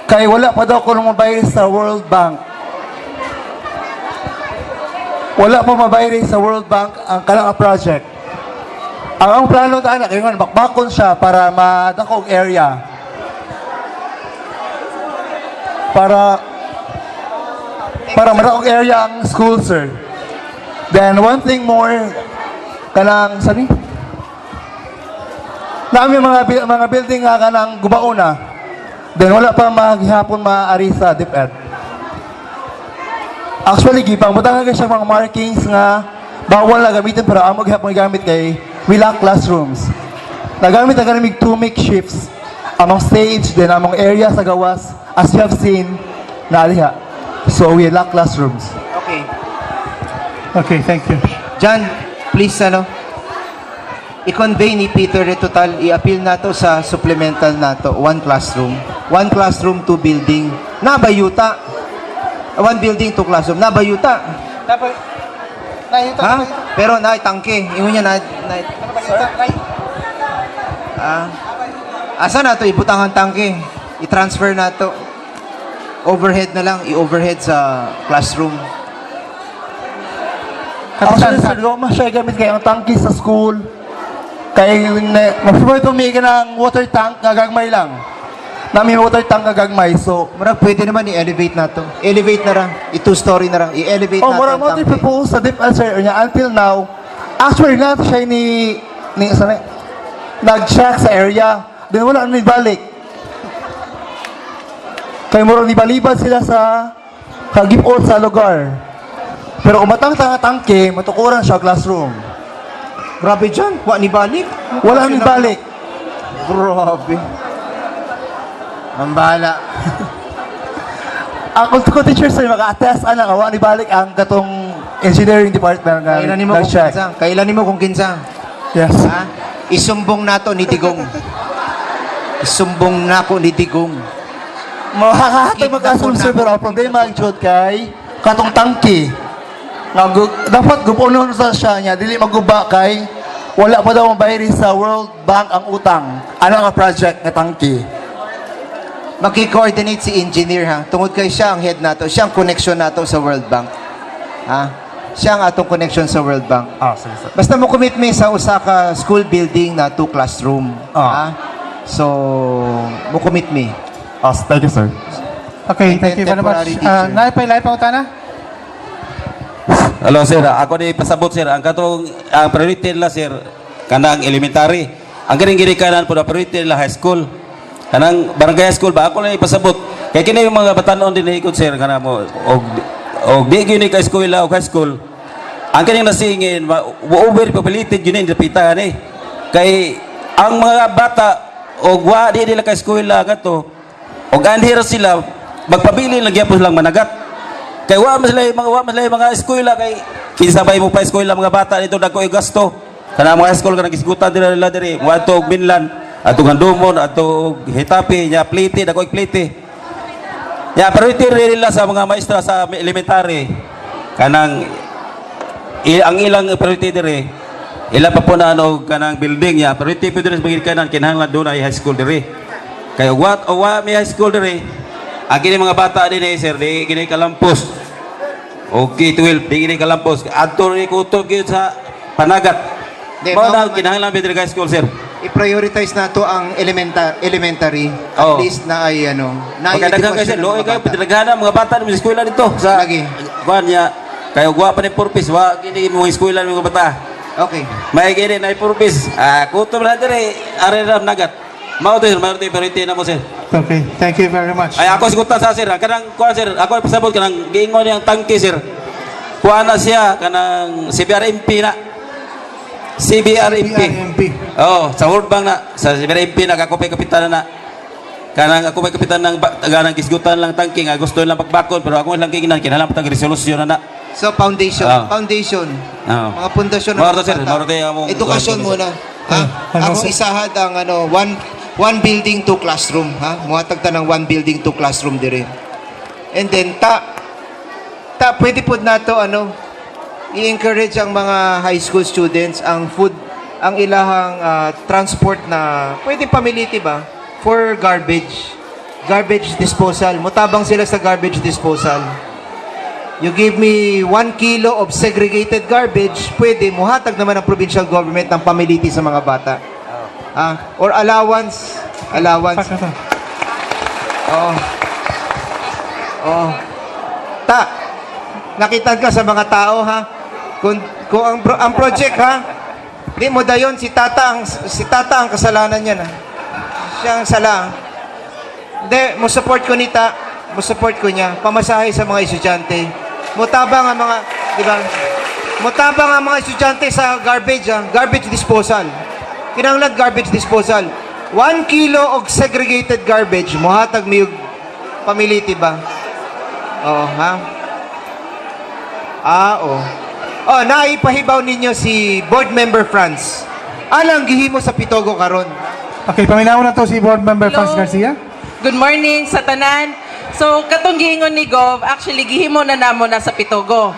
Kay wala pa daw kuno mabayad sa World Bank. Wala pa mabayad sa World Bank ang kanang project. Ang plano ta anak, ingon bakbakon siya para madako og area. Para madako og area ang school, sir. Then one thing more, kanang sani? Nami mga building nga kanang gubao na. Then wala pa maghihapon maari sa DepEd. Actually, gipang butang nga siya mga markings nga bawal na gamitin pero amo gihapon gamit kay we lack classrooms. Nagamit na ganimig two makeshifts among stage then among area sa gawas, as you have seen na aliha. So we lack classrooms. Okay. Okay, thank you. Jan, please ano, i-convey ni Peter total, i-appeal nato sa supplemental nato, one classroom. One classroom, two building. Nabayuta. One building, two classroom. Nabayuta. Dapat nahita. Ha? Pero na tangke. Ingon niya na Ah. Asa na to ibutang ang tangke? I-transfer na to. Overhead na lang, i-overhead sa classroom. Actually, sir, di man siya gamit kay ang tangki sa school. Kay ma-provide tumigil ng water tank nga gagmay lang. Nami water tank nga gagmay. So, Murag pwede naman i-elevate na to. Elevate na ra. I-two story na ra. I-elevate oh, na mura to mo ang tangke. propose sa DepEd, sir, niya until now, actually na siya ni sana nag-check sa area. Then wala na balik. Kay mura ni balibad sila sa kagipot sa lugar. Pero kung matang tanga tangke, matukuran siya classroom. Grabe dyan. Wa ni balik. Wala ni balik. Grabe. Ang bahala. Ang ko teacher, sir, maka-attest ana nga wa ni balik ang katong engineering department nga Kailan nimo kung nag-check. kinsa? Kailan nimo kung kinsa? Yes. Ha? Isumbong nato ni Digong. Isumbong nako ni Digong. Makakahatag mag-assume, sir, pero ang problema ang jud kay katong tangki. Nga dapat gupunon sa siya niya, dili maguba kay wala pa daw mabayri sa World Bank ang utang. Ano nga project nga tangki? Maki-coordinate si engineer ha. Tungod kay siya ang head nato, siya ang connection nato sa World Bank. Ha? Siya ang atong connection sa World Bank. Ah, sige, sir. Basta mo commit mi sa usa ka school building na two classroom. Ah. Ha? So, mo commit mi. Ah, thank you, sir. Okay, thank you very much. Temporary Ah, teacher. naipay lahi pangutana? Hello sir, ako ni pasabot, sir, ang katong ang priority nila, sir, kanang elementary. Ang kining ginikanan po na priority nila high school. Kanang barangay high school ba ako lang ipasabot. Kay kini yung mga batanon din ikot, sir, kana mo og og di gyud ni ka eskwela og high school. Ang kining nasingin over populated yun ni dapita ni. Kay ang mga bata og wa di nila ka eskwela kato og anhi ra sila magpabili lang gyapon silang managat. Kay wa man sila mga eskwela kay kinsa bay mo pa eskwela mga bata dito dagko og gasto. Kana mga high school kanang gisgutan dira nila diri, moadto og Minlan, adto Handumon, adto og Getafe, nya plite dagko og plite. Ya pero rin nila sa mga maestra sa elementary kanang ang ilang priority diri ila pa po na ano kanang building ya priority po diri sa mga kanan kinahanglan doon ay high school diri. Kay what o wa may high school diri ang kini mga bata dinhi, sir, di kini kalampos. Okay, 12 di kini kalampos. Adto ni kutob gyud sa panagat. Di, Mao mao na man- kinahanglan diri high school, sir. I-prioritize nato ang elementary. At Oo. least na ay ano, na ay Pagkadaghan kayo, sir, edukasyon ng luoy mga kayo, bata. pidaghanan mga bata ng eskwela dito sa Lagi. kuan niya. Kayo guwa pa ni purpose, wa kini mo eskwela ng mga bata. Okay. May kini na purpose. Ah, kutob na diri, are ra nagat. Mao to, sir, mao to priority na mo, sir. Okay, thank you very much. Ay ako sigutan sa sir, kanang kuan, sir, ako pasabot kanang giingon niyang tangke, sir. Kuan na siya kanang CBRMP na. CBRMP. CBRMP. Oh, sa World Bank na, sa CBRMP na ako pay kapitan na. Kanang ako may kapitan ng kanang gisgutan lang tangke nga gusto lang pagbakod pero ako lang giingnan kinahanglan pa tag resolusyon na na. So foundation, Ah. foundation. Oo. Mga pundasyon ng Mao mga to, sir, bata. mao to yung among- Edukasyon muna. Ha? Ah, Akong sir. isahad ang ano, one building, two classroom, ha? Muhatag ta ng one building, two classroom dire. And then ta ta pwede pod nato ano i-encourage ang mga high school students ang food ang ilahang transport na pwede pamiliti ba for garbage garbage disposal. Mutabang sila sa garbage disposal. You give me 1 kilo of segregated garbage, pwede, muhatag naman ang provincial government ng pamiliti sa mga bata. Ah, or allowance. Allowance. Oo. Oo. Ta, nakita ka sa mga tao ha. Kung ang project ha, di mo dayon si tata ang kasalanan niyan ha. Siya ang sala. Hindi, mo support ko ni ta, mo support ko niya. Pamasahe sa mga estudyante. Mutabang ang mga, di ba? Mutabang ang mga estudyante sa garbage, ha? Garbage disposal. Kinahanglan garbage disposal. 1 kilo of segregated garbage, muhatag mi og pamiliti ba? Oh, ha? Ah, oh. Oh, naipahibaw ninyo si Board Member Franz. Anong gihimo sa Pitogo karon? Okay, paminaw na to si Board Member Hello. Franz Garcia. Good morning sa tanan. So katong giingon ni Gov, actually gihimo na namo na sa Pitogo.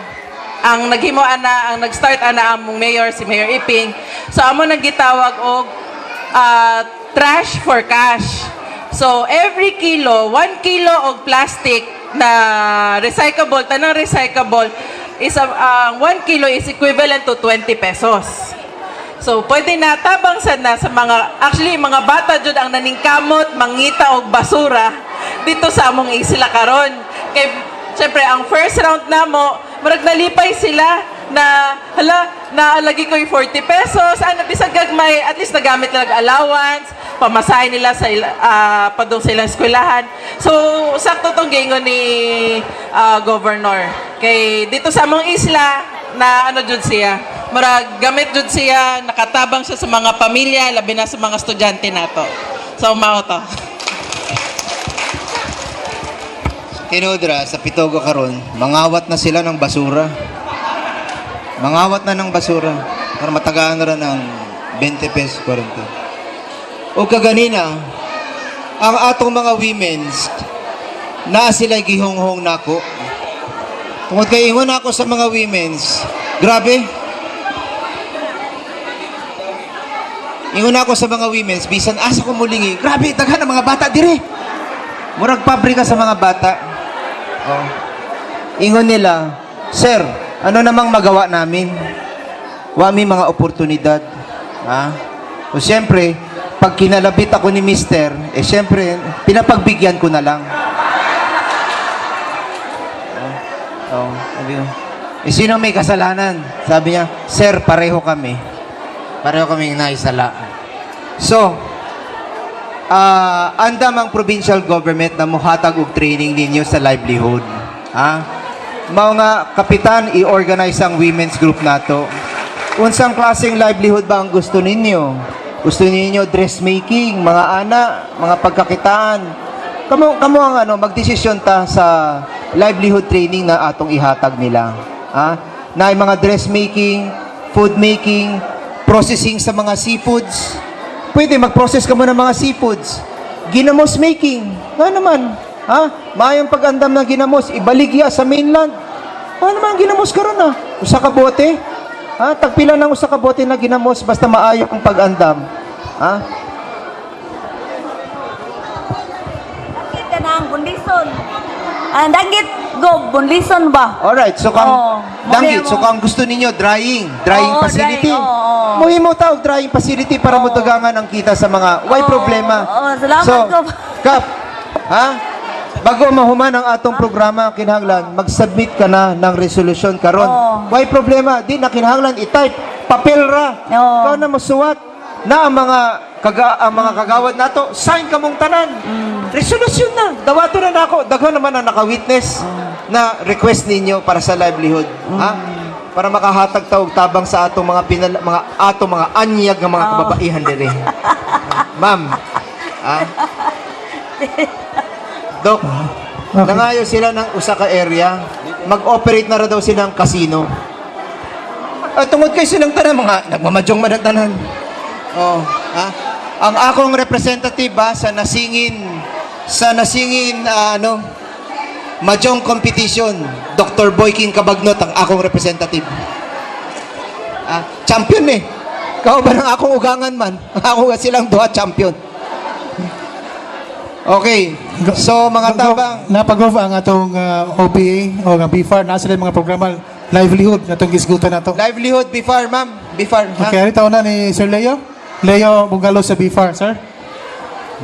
Ang naghimo ana, ang nag-start ana among mayor si Mayor Iping. So amo nang gitawag og trash for cash. So every kilo, 1 kilo og plastic na recyclable, tanang recyclable is ang 1 kilo is equivalent to 20 pesos. So, pwede na tabang sad na sa mga, actually, mga bata jud ang naningkamot, mangita og basura dito sa among isla karon. Kay, syempre, ang first round namo, murag nalipay sila na, hala, naalagi ko yung 40 pesos, ano, bisag gagmay, at least nagamit nila allowance, pamasahe nila sa padung sa ilang eskwelahan. So, sakto tong giingon ni governor. Kay dito sa among isla, na ano jud siya, murag gamit jud siya, nakatabang siya sa mga pamilya, labi na sa mga estudyante nato. So mao to. Tinudra, sa Pitogo karon, mangawat na sila ng basura. Mangawat na ng basura. Para matagaan na rin ng 20 pesos, 40. O kaganina, ang atong mga women's, na sila gihonghong nako. Tungod kay ingon ako sa mga women's, grabe. Ingon ako sa mga women's, bisan asa ko mulingi, grabe, daghan ang mga bata dire. Murag pabrika sa mga bata. Oh. Ingon nila, "Sir, ano namang magawa namin? Wa mi mga oportunidad." Ha? O siyempre, pag kinalabit ako ni mister, eh siyempre, pinapagbigyan ko na lang. Oh, oh, sabi ko, "Eh sino may kasalanan?" Sabi niya, "Sir, pareho kami. Pareho kaming naisala." So, andam ang provincial government na muhatag og training ninyo sa livelihood. Ha? Mao nga, kapitan, i-organize ang women's group nato. Unsang klaseng livelihood ba ang gusto ninyo? Gusto ninyo dressmaking, mga ana, mga pagkakitaan? Kamo, kamo ang ano, magdesisyon ta sa livelihood training na atong ihatag nila. Ha? Na mga dressmaking, food making, processing sa mga seafoods. Pwede mag-process ka mo ng mga seafoods. Ginamos making. Nga naman. Ha? Maayong pag-andam ng ginamos, ibaligya sa mainland. Ano naman ang ginamos karon ah? Usa ka bote? Ha? Tagpila ng usa ka bote na ginamos basta maayo ang pag-andam. Ha? Danggit ka na ang bunlison. Ang danggit go, bunlison ba? Alright, so kang Oo. danggit, so kang gusto ninyo drying, drying Oo, facility. drying, oo, oo. Muhimo ta og drying facility para modugangan ang kita sa mga way problema. Oo, salamat, So, Gob. Kap, ha? Bago mahuman ang atong programa, kinahanglan mag-submit ka na ng resolusyon karon. Way problema, di na kinahanglan i-type, papel ra. Ikaw na mosuwat na ang mga kagawad nato, sign kamong tanan. Resolusyon na. Dawato na nako. Daghan naman ang naka-witness na request ninyo para sa livelihood, ha? Para makahatag ta og tabang sa atong mga pinal, mga atong mga anyag nga mga kababaihan diri. Ma'am. Ha? Dok, nangayo sila ng usa ka area, mag-operate na ra daw sila ng casino. Ah, tungod kay silang tanan mga nagmamadyong man ang tanan. Oh, ha? Ang akong representative ba sa Nasingin ano Mahjong competition, Dr. Boykin Cabagnot ang akong representative. Ah, champion eh. Kao ba ng akong ugangan man? Ako nga silang duha champion. Okay. So mga tabang, Napagov ang atong OPA o ang BFAR na sila yung mga programa livelihood na itong gisgutan nato. Livelihood BFAR, ma'am. BFAR. Ha? Okay, ari taon na ni Sir Leo. Leo Bugalo sa BFAR, sir.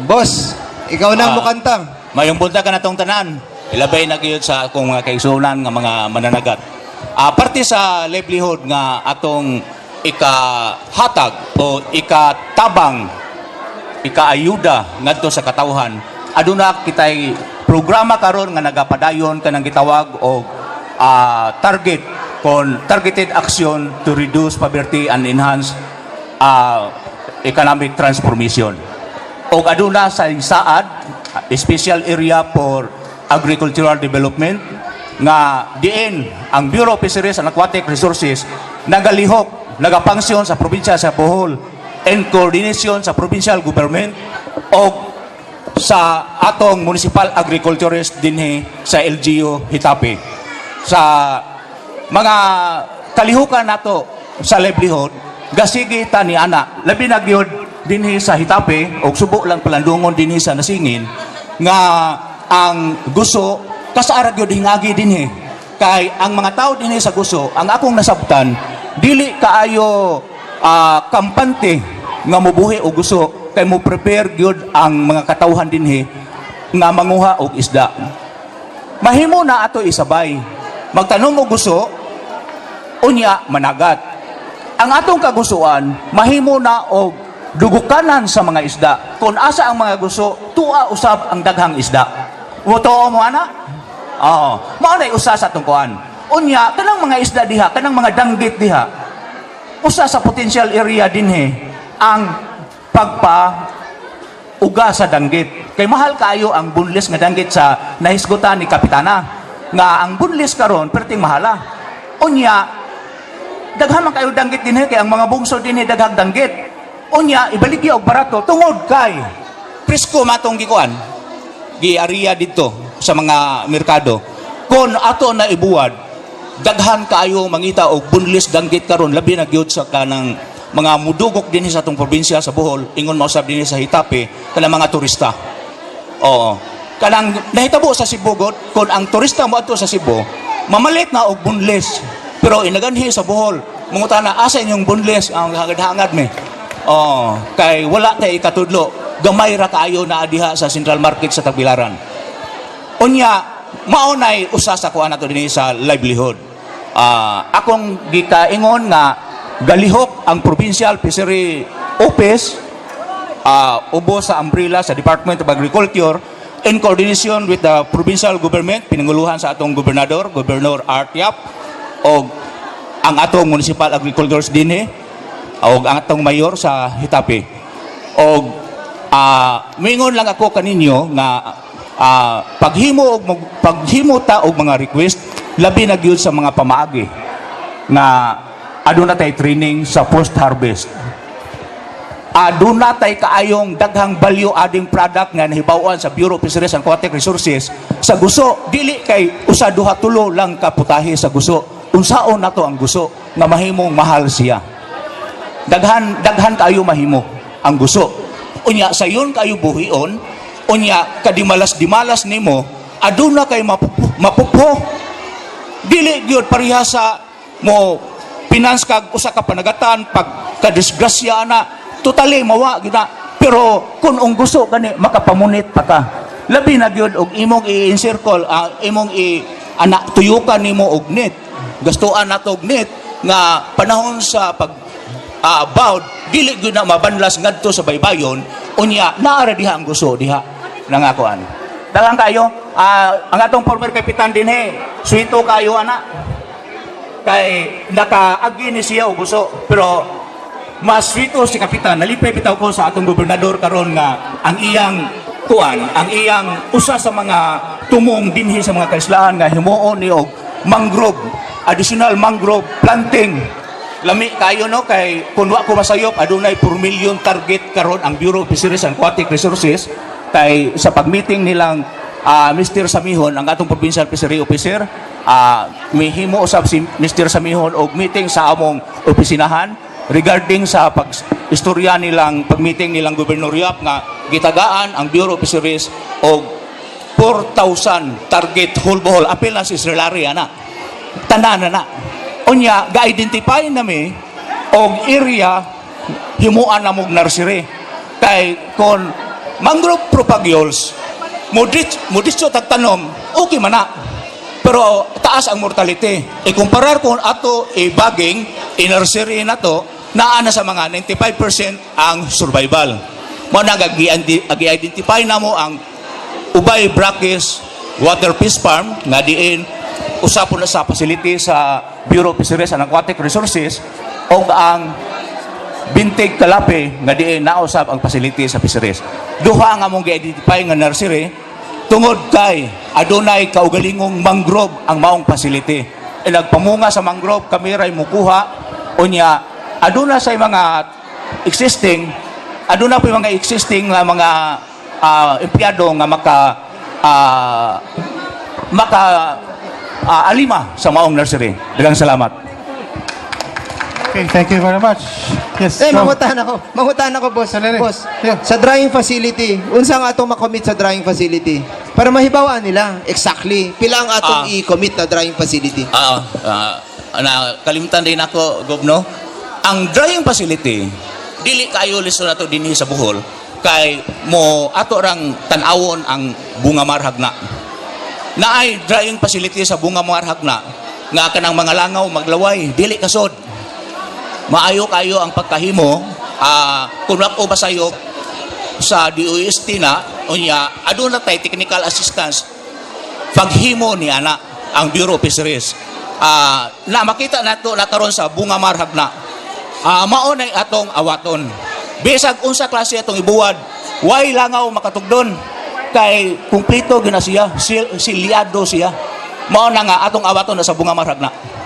Boss, ikaw na ang mukanta. Mayong buntag ka na tong tanan. Ilabay na gyud sa akong mga kaigsuonan nga mga mananagat. Parte sa livelihood nga atong ikahatag o ikatabang, ikaayuda ngadto sa katawhan, aduna kitay programa karon nga nagapadayon kanang gitawag og target kon targeted action to reduce poverty and enhance economic transformation. Og aduna sa SAAD, Special Area for Agricultural Development, nga diin ang Bureau of Fisheries and Aquatic Resources nagalihok, nagapangsyon sa probinsya sa Bohol in coordination sa provincial government og sa atong municipal agriculturist dinhi sa LGU Hitape. Sa mga kalihukan nato sa livelihood, gasige ta ni ana, labi na gyud dinhi sa Hitape og subo lang palandungon dinhi sa Nasingin nga ang guso kasaara gyud hingagi dinhi kay ang mga tao dinhi sa guso, ang akong nasabtan, dili kaayo kampante nga mobuhi og guso kay mo prepare gyud ang mga katawhan dinhi nga manguha og isda. Mahimo na ato isabay. Magtanom og guso, unya managat. Ang atong kagusuan, mahimo na og dugukanan sa mga isda. Kung asa ang mga guso, tuwa usab ang daghang isda. Mutuo mo ana? Oo. Mao na usa sa atong kuan. Unya, kanang mga isda diha, kanang mga danggit diha, usa sa potential area dinhi ang pagpa uga sa danggit. Kay mahal kaayo ang bunlis nga danggit sa nahisgutan ni Kapitana. Nga ang bunlis karon perting mahala. Unya, daghan man kayo danggit dinhi kay ang mga bungsod dinhi daghang danggit. Unya, ibaligya og barato tungod kay presko matong gikuan. Giariya didto sa mga merkado. Kon ato na ibuwad, daghan kaayo mangita og bunlis danggit karon, labi na gyud sa kanang mga mudugok dinhi sa atong probinsya sa Bohol, ingon mausab dinhi sa Hitape, kanang mga turista. Oo. Kanang nahitabo sa Cebu god, kung ang turista mo adto sa Cebu, mamalit na og boneless. Pero inaganhi sa Bohol, mangutana, "Asa inyong boneless?" Ang hangad-hangad mi. Oh, kay wala tay ikatudlo. Gamay ra kaayo na diha sa Central Market sa Tagbilaran. Unya, mao nay usa sa kuan nato dinhi sa livelihood. Akong gikaingon nga galihok ang Provincial Fishery Office ubos sa umbrella sa Department of Agriculture in coordination with the provincial government, pinanguluhan sa atong gobernador, Governor Art Yap, og ang atong municipal agricultures dinhi og ang atong mayor sa Getafe. Og mingon lang ako kaninyo nga paghimo ta og mga request, labi na gyud sa mga pamaagi nga aduna tay training sa post harvest, aduna tay kaayong daghang value adding product nga nahibaw-an sa Bureau of Fisheries and Aquatic Resources sa guso. Dili kay usa, duha, tulo lang ka putahe sa guso. Unsaon nato ang guso nga mahimong mahal siya? Daghan, daghan kaayo mahimo ang guso. Unya sayon kayo buhion. Unya kadimalas dimalas nimo, aduna kay mapupho. Dili gyud pareha sa mo finance kag usa ka panagatan, pag kadisgrasya na, totally mawa gyud na. Pero kung ang gusto gani, makapamunit pa ka. Labi na gyud og imong i-encircle, imong i anak tuyukan nimo og net, gastuan nato og net nga panahon sa pag bawd, dili gyud na mabanlas ngadto sa baybayon. Unya naa ra diha ang guso diha nangakuan. Daghang kayo. Ang atong former kapitan dinhi, swito kayo ana kay nakaagi ni siya og guso, pero mas swito si kapitan. Nalipay bitaw ko sa atong gobernador karon nga ang iyang kuan, ang iyang usa sa mga tumong dinhi sa mga kaislaan nga himuon ni og mangrove, additional mangrove planting. Lami kayo, no? Kay kun wa ko masayop, adunay 4 million target karon ang Bureau of Fisheries and Aquatic Resources, kay sa pag-meeting nilang Mr. Samihon, ang atong provincial fishery officer, mihimo usab si Mr. Samihon og meeting sa among opisinahan regarding sa pag istorya nilang pag-meeting nilang Gobernador Yap nga gitagaan ang Bureau of Fisheries og 4,000 target whole Bohol. Apil na si Sir Larry ana, tanan na na. Unya ga-identify nami og area, himuan na mog nursery, kay kon mangrove propagules mo ditso tagtanom, okay man na, pero taas ang mortality. Ikumparar kung ato i-bagging, i-nursery na to, naa na sa mga 95% ang survival. Mo na gi-identify na mo ang Ubay Brackish Water Fish Farm nga diin usa po na sa facility sa Bureau of Fisheries and Aquatic Resources og ang Bintig Calape nga diin nausab ang facility sa fisheries. Duha ang among gi-identify nga nursery tungod kay adunay kaugalingong mangrove ang maong facility. E nagpamunga sa mangrove, kami ray mukuha. Unya aduna sa mga existing, aduna po yung mga existing nga mga empleyado nga maka alima sa maong nursery. Daghang salamat. Okay, thank you very much. Yes. Eh, go. mangutan ako. Mangutan ako, boss. Boss, sa drying facility, unsa ang atong makommit sa drying facility? Para mahibawaan nila, exactly. Pila ang atong i-commit na drying facility? Na kalimtan din ako, Gobno. Ang drying facility, dili kayo listo na to dinhi sa Bohol kay mo ato rang tan-awon ang Bunga Hagna. Naay drying facility sa Bunga Hagna nga kanang mga langaw maglaway, dili kasod. Maayo kayo ang pagkahimo, kung wako basayop sa DOST na. Unya aduna tay technical assistance paghimo ni ana ang Bureau of Fisheries. Na makita nato na karon sa Bunga Hagna. Mao nay atong awaton. Bisag unsa klase atong ibuwad, way langaw makatugdon kay kumpleto gina siya, silyado siya. Mao na nga atong awaton na sa Bunga Hagna.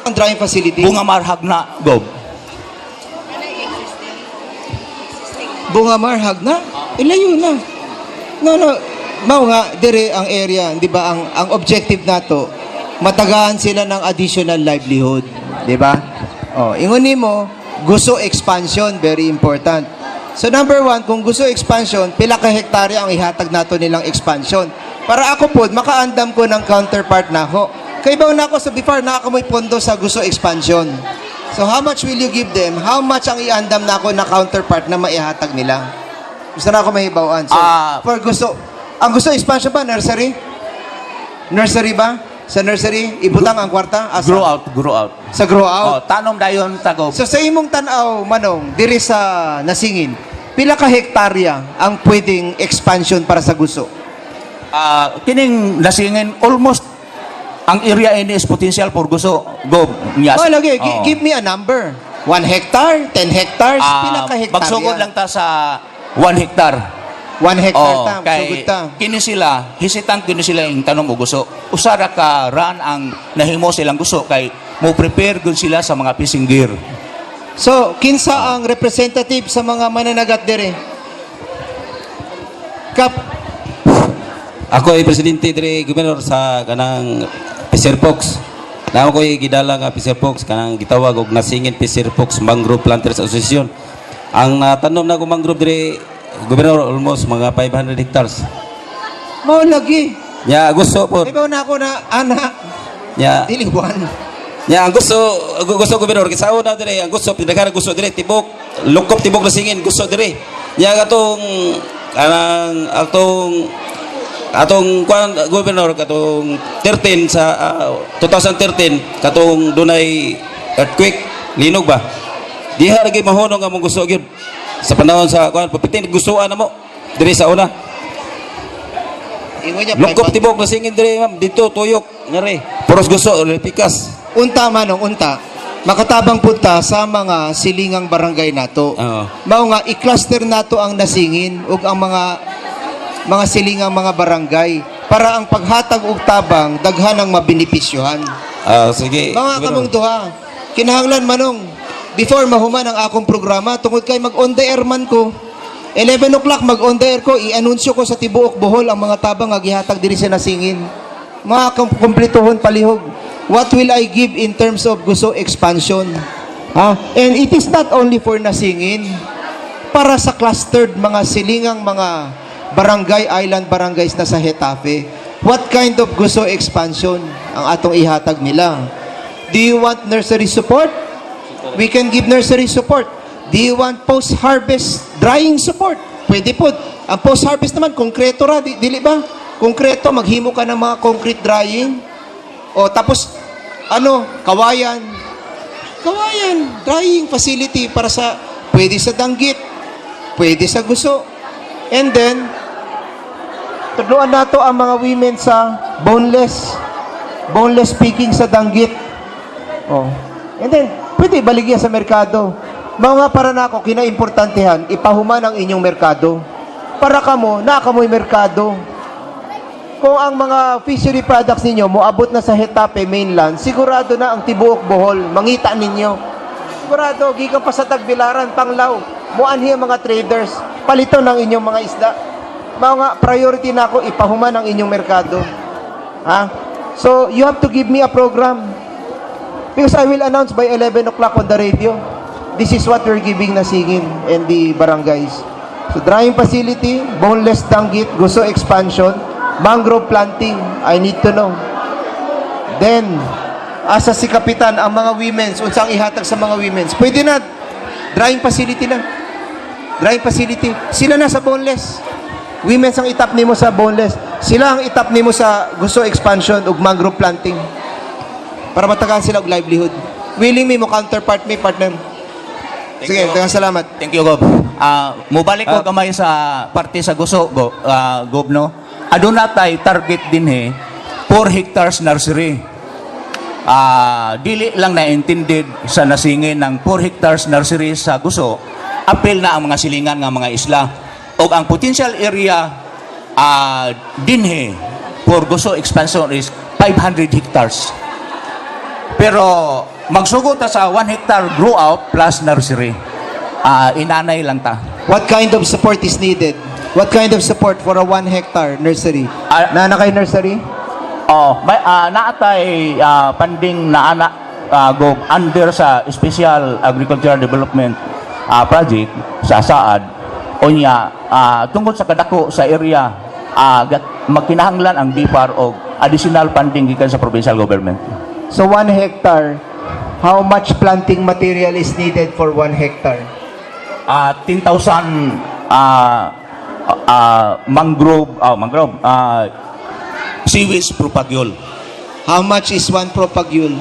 Ang drying facility? Bunga Hagna, Gob. Bunga Hagna? Ilayo na. No. Mao nga, dire ang area, di ba? Ang objective nato, matagaan sila ng additional livelihood. Di ba? Oh, ingon nimo, gusto expansion, very important. So number one, kung gusto expansion, pila ka hektarya ang ihatag nato nilang expansion? Para ako pod, makaandam ko ng counterpart nako. Kay baw nako sa before naa kamoy pondo sa gusto expansion. So how much will you give them? How much ang iandam nako na counterpart na maihatag nila? Gusto na ako mahibawan. So, for gusto, ang gusto expansion ba, nursery? Nursery ba? Sa nursery, ibutang ang kwarta? Asa? Grow out, grow out. Sa grow out? Oh, tanom dayon tago. So sa imong tan-aw, Manong, diri sa Nasingin, pila ka hektarya ang pwedeng expansion para sa guso? Ah, kining Nasingin, almost ang area ini is potential for guso, Gob. Yes. Oh, lagi, give me a number. 1 hectare, 10 hectares, pila ka hektarya? Magsugod lang ta sa 1 hectare. 1 hectare Oh, ta, kay sugod ta. kini sila, hesitant kini sila yung tanom og guso. Usa ra ka run ang nahimo silang guso kay mo prepare gud sila sa mga fishing gear. So, kinsa ang representative sa mga mananagat diri? Kap. Ako ay presidente diri, Gobernador, sa kanang Fisher Fox. Naa ko'y gidala nga Fisher Fox kanang gitawag og Nasingin Fisher Fox Mangrove Planters Association. Ang natanom na ko mangrove diri, Gobernador, almost mga 500 hectares. Mao lagi. Nya gusto po. Ibaw na ako na ana. Nya dili buwan. Nya ang gusto gusto, Gobernador, kay sa una diri ang gusto pinagara gusto diri tibok lukop tibok Nasingin gusto diri. Nya katong kanang atong atong kuan, Gobernador, katong 13 sa 2013 katong dunay earthquake, linog ba, diha lagi mahunong ang among gusto gyud sa panahon sa kuan papitin gustoan na mo diri sa una. Ingon niya, Lukop tibok Nasingin diri, ma'am, dito tuyok ngari puros gusto pikas. Unta, Manong, unta. Makatabang punta sa mga silingang barangay nato. Mao nga i-cluster nato ang Nasingin ug ang mga silingang mga barangay para ang paghatag og tabang daghan ang mabenepisyohan. Ah, sige. Mga Gobernador. kamong duha, kinahanglan, Manong, before mahuman ang akong programa tungod kay mag on the air man ko. 11 o'clock mag on the air ko, i-anunsyo ko sa tibuok Bohol ang mga tabang nga gihatag diri sa Nasingin. Mga kumpletohon palihog. What will I give in terms of gusto expansion? Ha? And it is not only for Nasingin. Para sa clustered mga silingang mga barangay, island barangays na sa Getafe. What kind of gusto expansion ang atong ihatag nila? Do you want nursery support? We can give nursery support. Do you want post-harvest drying support? Pwede po. Ang post-harvest naman, konkreto ra, dili ba? Konkreto, maghimo ka ng mga concrete drying. O tapos, ano, kawayan. Kawayan, drying facility para sa, pwede sa danggit, pwede sa guso. And then, tudloan nato ang mga women sa boneless. Boneless picking sa danggit. Oh. And then, pwede baligya sa merkado. Mga para na ako, kinaimportantehan, ipahuman ang inyong merkado. Para kamo, naa kamoy merkado. Kung ang mga fishery products ninyo moabot na sa Getafe mainland, sigurado na ang tibuok Bohol, mangita ninyo. Sigurado, gikan pa sa Tagbilaran, Panglao, muanhi ang mga traders, palito ng inyong mga isda. Mga priority na ako, ipahuman ang inyong merkado. Ha? So, you have to give me a program. Because I will announce by 11 o'clock on the radio. This is what we're giving Nasingin and the barangays. So, drying facility, boneless danggit, guso expansion, mangrove planting, I need to know. Then, asa si Kapitan, ang mga women's, unsang ihatag sa mga women's? Pwede na, drying facility na. Drying facility. Sila na sa boneless. Women's ang itap nimo sa boneless. Sila ang itap nimo sa gusto expansion ug mangrove planting. Para matagaan sila og livelihood. Willing mi mo counterpart mi, partner. Thank Sige, you. daghang salamat. Thank you, Gob. Mubalik ko gamay sa parte sa guso, Gob, Gob, no? Aduna tay target din eh, 4 hectares nursery. Dili lang na intended sa Nasingin ng 4 hectares nursery sa guso, apil na ang mga silingan nga mga isla. Og ang potential area dinhe for guso expansion is 500 hectares. Pero magsugod ta sa 1 hectare grow out plus nursery. Inanay lang ta. What kind of support is needed? What kind of support for a 1 hectare nursery? Na na kay nursery? Oh, may naatay funding na ana, go under sa Special Agricultural Development Project sa SAAD. Unya tungod sa kadako sa area, magkinahanglan ang BFAR og additional funding gikan sa provincial government. So 1 hectare, how much planting material is needed for 1 hectare? 10,000 mangrove seaweeds propagule. How much is one propagule?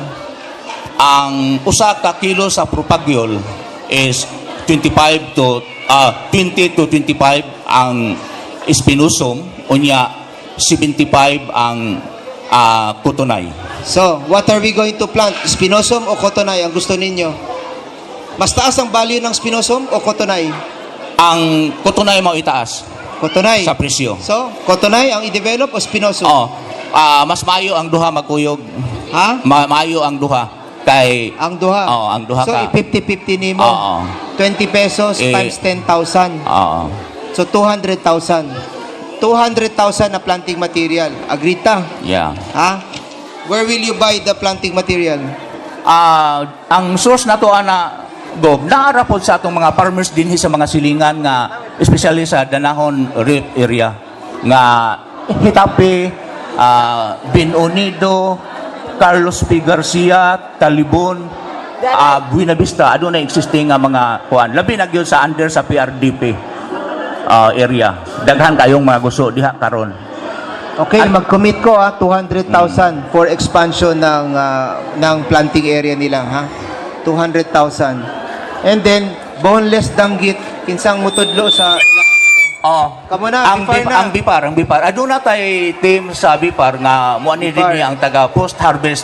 Ang usa ka kilo sa propagule is 25 to 20 to 25 ang spinosum, unya 75 ang cottonii. So, what are we going to plant? Spinosum o cottonii ang gusto ninyo? Mas taas ang value ng spinosum o cottonii? Ang cottonii mao itaas. Cottonii. Sa presyo. So, cottonii ang i-develop o spinosum? Oh, mas maayo ang duha magkuyog. Ha? Maayo ang duha kay Ang duha. Oh, ang duha So, ka. I-50-50 nimo. Oo. 20 pesos Eh, times 10,000. Oo. So, 200,000. 200,000 na planting material. Agree ta? Yeah. Ha? Where will you buy the planting material? Ang source nato ana, Gob, naara pod sa atong mga farmers dinhi sa mga silingan nga especially sa Danajon Reef area nga Getafe, Ben Unido, Carlos P. Garcia, Talibon, Buena Vista, aduna existing nga mga kuan. Labi na gyud sa under sa PRDP area. Daghan kayong mga guso diha karon. Okay, mag-commit ko ha, 200,000 for expansion ng planting area nila ha. 200,000. And then boneless danggit, kinsang mutudlo sa Oh. Kamo na, ang BFAR na. Ang BFAR, ang BFAR. Aduna tay team sa BFAR nga mo ani BFAR. dinhi ang taga post harvest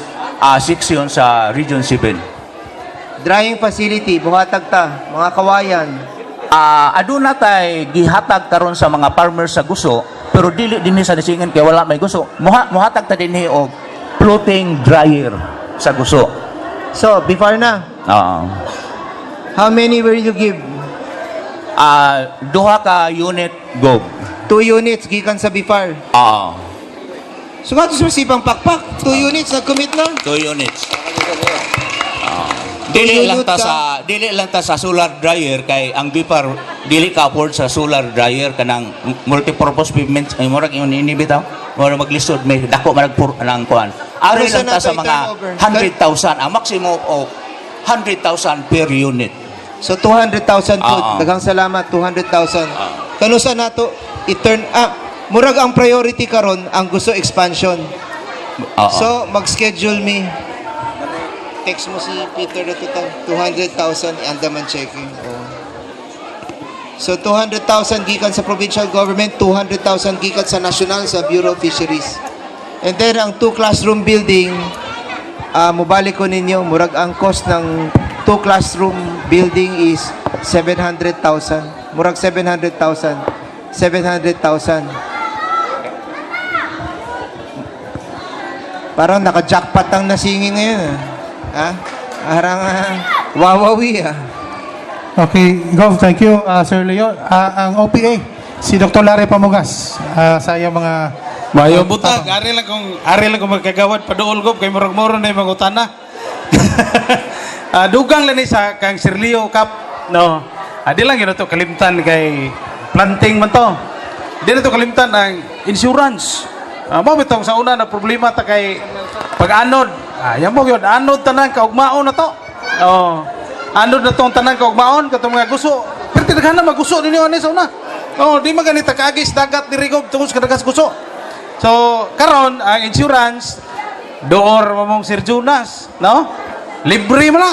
section sa Region 7. Drying facility, buhatag ta, mga kawayan. Aduna tay gihatag karon sa mga farmers sa guso, pero dili dinhi sa Nasingin kay wala may guso. Muhatag ta dinhi og floating dryer sa guso. So, BFAR na. Oo. How many will you give? Duha ka unit, Gob. 2 units gikan sa BFAR. Oo. So, kato sa sipang pakpak, 2 units, nag-commit na. 2 units. Dili lang ta sa dili lang ta sa solar dryer kay ang BFAR dili ka afford sa solar dryer, kanang multipurpose pavement ay murag ingon ini bitaw, murag maglisod, may dako man pur ang kuan. Ari Pero lang ta sa sa mga 100,000, ang maximum of 100,000 per unit. So 200,000 po. Oo. Daghang salamat, 200,000. Kanusa nato i-turn murag ang priority karon ang gusto expansion. Oo. So mag-schedule me. Text mo si Peter na total 200,000 Andaman checking. Oh. So 200,000 gikan sa provincial government, 200,000 gikan sa national sa Bureau of Fisheries. And then ang two classroom building, mubalik ko ninyo, murag ang cost ng two classroom building is 700,000. Murag 700,000. 700,000. Parang naka-jackpot ang Nasingin ngayon. Ah. Ha? Parang wawawi ah. Okay, Gov, thank you, Sir Leo. Ang OPA, si Dr. Larry Pamugas, sa iyong mga Mayo butag, ari lang kung magkagawad paduol ko kay murag moro na yung mangutana. Dugang lang ni sa kang Sir Leo Cap, no. Di lang yun to kalimtan kay planting man to. Di na to kalimtan ang insurance. Mao bitong sa una na problema ta kay pag-anod. Yan mo yun, anod tanan kaugmaon na to. Oh. Anod na tong tanan kaugmaon katong mga guso. Pero tidaghan na maguso ninyo ani sa una. Oh, di man ganita kaagis dagat diri ko tungod sa kadagas guso. So, karon ang insurance door mo mong Sir Jonas, no? Libre man na.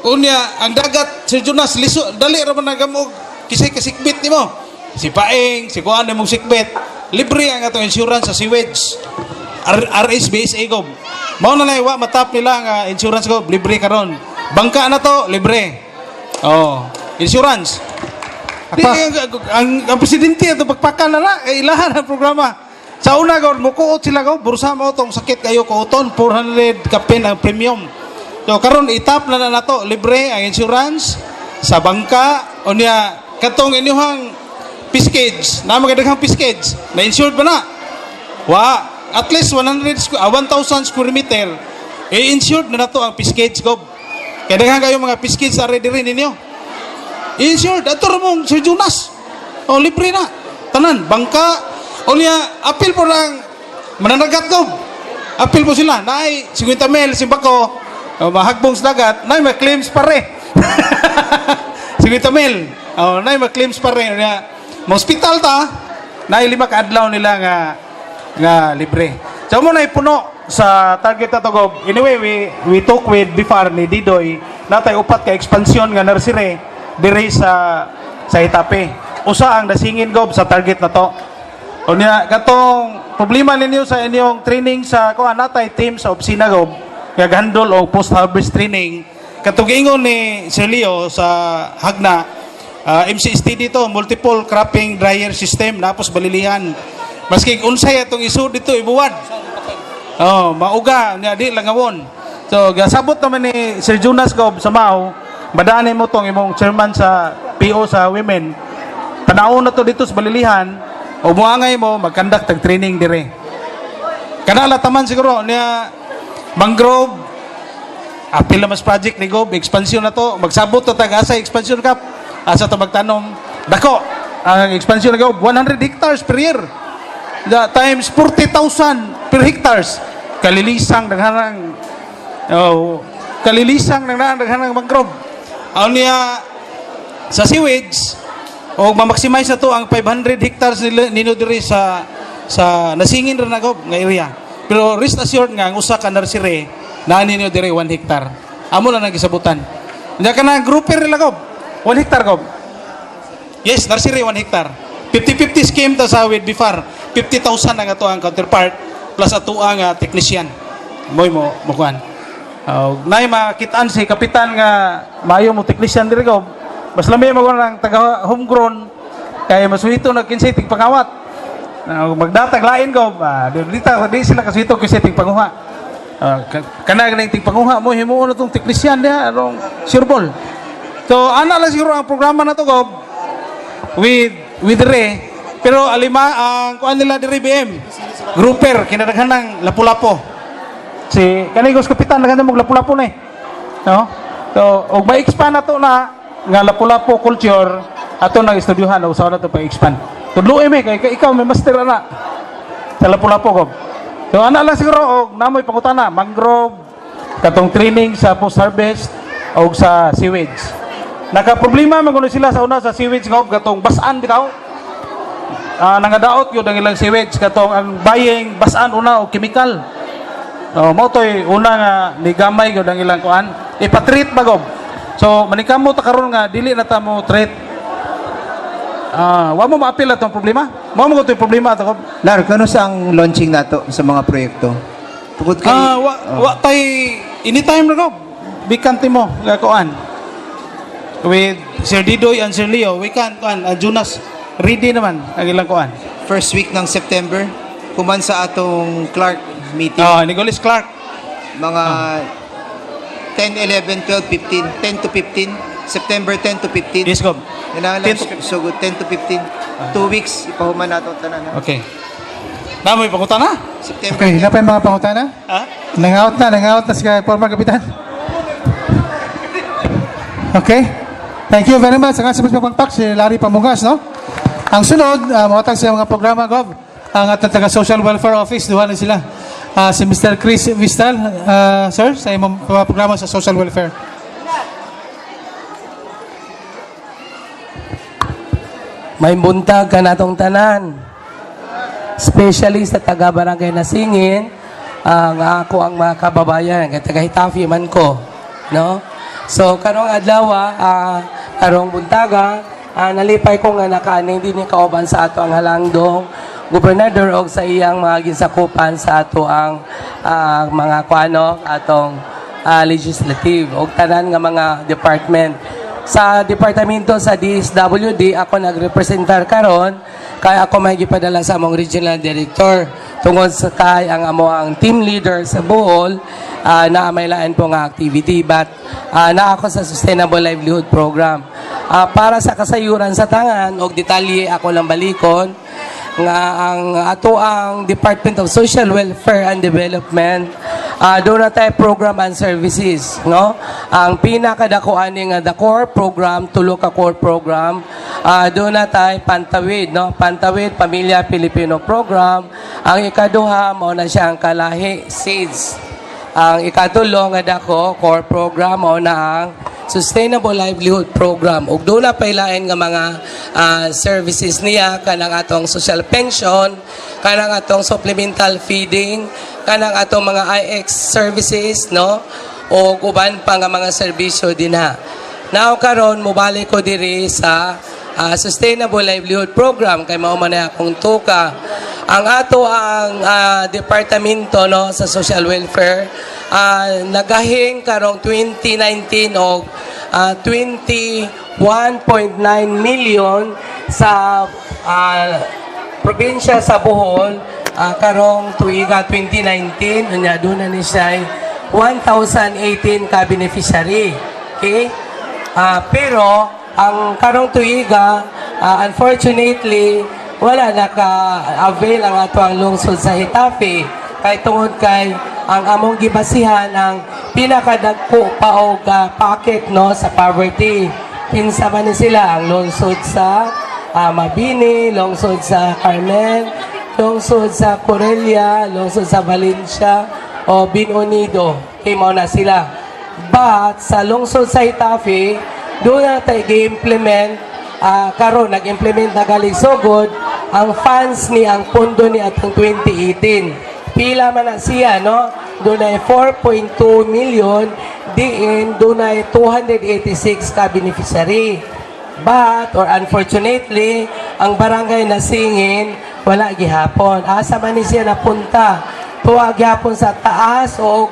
Unya, ang dagat Sir Jonas liso dali ra man nagamog kisay kasikbit nimo. Si Paeng, si kuan nimong sikbit. Libre ang atong insurance sa sewage. RSBSA go. Mao na lang wa matap nila nga insurance ko libre karon. Bangka na to libre. Oh, insurance. Di, ang presidente ato pagpakan na na, eh, ilahan ang programa. Sa una gawin, mukuot sila gaw, bursa mo tong sakit kayo kuoton, 400 kapin ang premium. So karon itap na na nato, libre ang insurance sa bangka, unya katong inyuhang fish cage, na magadaghang fish cage, na insured ba na? Wa, at least 1,000 square meter, eh insured na nato ang fish cage gob. Kaya daghan kayo mga fish cage sa diri ninyo. Insured, ato ra mong Sir Jonas. Oh, libre na. Tanan, bangka. O niya, apil po lang mananagat ko. Apil po sila. Naay 50 mil simbako. O, mahagbong sa dagat. Naay may claims pare. 50 mil. Oh, naay may claims pare. Niya, ma-hospital ta. Naay 5 ka adlaw nila nga nga libre. So mo na ipuno sa target na to, Gob. Anyway, we talk with Bifar ni Didoy natay upat ka expansion nga nursery diri sa Getafe. Usa ang nasingin, Gob, sa target na to. O niya katong problema ninyo sa inyong training sa kuan, natay team sa opisina, Gob, nga handle og post harvest training. Katong giingon ni Sir Leo sa Hagna, MCST dito, multiple cropping dryer system napos Balilihan. Maski unsay atong isud dito ibuwad. Oh, mauga nya di langawon. So gasabot naman ni Sir Jonas, Gob, sa Mao, badani mo tong imong chairman sa PO sa women. Panahon na to dito sa Balilihan, o muangay mo mag-conduct tag training dire. Kanala taman siguro niya mangrove apil na mas project ni Gob, expansion na to, magsabot to tag asa expansion kap. Asa to magtanom. Dako ang expansion ni Gob, 100 hectares per year. The times 40,000 per hectares. Kalilisang daghanang, oh, kalilisang daghanang mangrove. Ang niya sa sewage o ma-maximize na to ang 500 hectares nila nino diri sa nasingin ra na, Gob, nga area. Pero rest assured nga ang usa ka nursery naa ninyo diri 1 hectare. Amo lang nagisabutan. Nya kana grouper nila, Gob. 1 hectare, Gob. Yes, nursery 1 hectare. 50-50 scheme ta sa with Bifar. 50,000 ang ato ang counterpart plus ato ang technician. Moy mo mo kuan. Nay makitaan si kapitan nga maayo mo technician diri, Gob. Mas lami mo ang taga homegrown kay masuhito na kinsay tigpangawat. Magdatag lain, Gob. Di, di, di sila kasuhito kinsay tigpanguha. Kana ganing tigpanguha mo himuon na tong technician diha arong sureball. So ana lang siguro ang programa na to, Gob, with re pero alima ang kuan nila diri BM grouper kinadaghan ng lapu-lapo si kanigos kapitan daghan mo lapu-lapu na eh, no? So og ma-expand na to na nga lapu-lapu culture ato nang estudyuhan og sa na to pag-expand tudloy mi kay ikaw may master ana sa lapu-lapu, Gob. So ana lang siguro og namoy pangutana mangrove, katong training sa post harvest og sa sewage. Naka problema man kuno sila sa una sa sewage, Gob, katong basan bitaw. Nangadaot gyud ang ilang sewage katong ang bayeng basan una og chemical. Oh, mo to'y una nga nigamay gyud ang ilang kuan. Ipatreat ba, Gob? So manikamo ta karon nga dili na ta mo treat. Wa mo maapil atong problema? Mo mo to'y problema ato, Gob. Lar, kano sa ang launching nato sa mga proyekto? Tungod kay Wa wa tay anytime na, Gob. Bikante mo nga kuan. With Sir Didoy and Sir Leo, we can kuan, Jonas ready naman ang ilang kuan. First week ng September, human sa atong Clark meeting. Oh, Nicolas Clark. Mga 10, 11, 12, 15, 10 to 15, September 10 to 15. Yes, Gob. Yun lang, 10 to so good, 10 to 15. 2 weeks, ipahuman nato tanan. Ha? Okay. Namoy pangutana? September. Okay, na pa yung mga pangutana? Ha? Nangout na si former kapitan. Okay. Thank you very much. Ang sa pagpak si Larry Pamungas, no? Ang sunod, mawatag sa mga programa, Gov, ang atong taga Social Welfare Office, duha na sila. Si Mr. Chris Vistal, sir, sa imong mga programa sa Social Welfare. May buntag ka natong tanan. Especially sa taga Barangay Nasingin, ang ako ang mga kababayan, kay taga Getafe man ko, no? So karong adlaw, karong buntaga, nalipay ko nga nakaaning din ni kauban sa ato ang halangdong gobernador og sa iyang mga ginsakupan sa ato ang mga kuano atong legislative og tanan nga mga department. Sa departamento sa DSWD ako nagrepresentar karon kay ako may gipadala sa among regional director tungod sa kay ang amo ang team leader sa Bohol na may lain po nga activity, but na ako sa Sustainable Livelihood Program. Para sa kasayuran sa tangan og detalye ako lang balikon nga ang ato ang Department of Social Welfare and Development. Doon na tayo program and services, no? Ang pinakadako ani nga the core program, tulo ka core program, doon na tayo Pantawid, no? Pantawid Pamilya Pilipino Program. Ang ikaduha mao na siya ang Kalahi Seeds. Ang ikatulo nga dako core program mao na ang Sustainable Livelihood Program. Ug doon na pailain nga mga services niya, kanang atong social pension, kanang atong supplemental feeding, kanang atong mga IX services, no? O uban pa nga mga serbisyo dinha. Now karon mobalik ko diri sa Sustainable Livelihood Program kay mao man na akong tuka. Ang ato ang departamento, no, sa social welfare nagahing karong 2019 og 21.9 million sa probinsya sa Bohol karong tuiga 2019. Unya doon na ni siya 1,018 ka beneficiary. Okay? Pero ang karong tuiga, unfortunately, wala naka-avail ang ato ang lungsod sa Getafe kay tungod kay ang among gibasihan ang pinakadagko pa og pocket, no, sa poverty. Kinsa man ni sila? Ang lungsod sa Mabini, lungsod sa Carmen, lungsod sa Corella, lungsod sa Valencia o Bien Unido. Kay mao na sila. But sa lungsod sa Getafe, doon na tayo gi-implement karon nag-implement na gali sugod ang funds ni ang pondo ni atong 2018. Pila man na siya, no? Doon ay 4.2 million, diin doon ay 286 ka beneficiary. But, or unfortunately, ang barangay Nasingin, wala gihapon. Asa man ni siya napunta? Tuwa gihapon sa taas o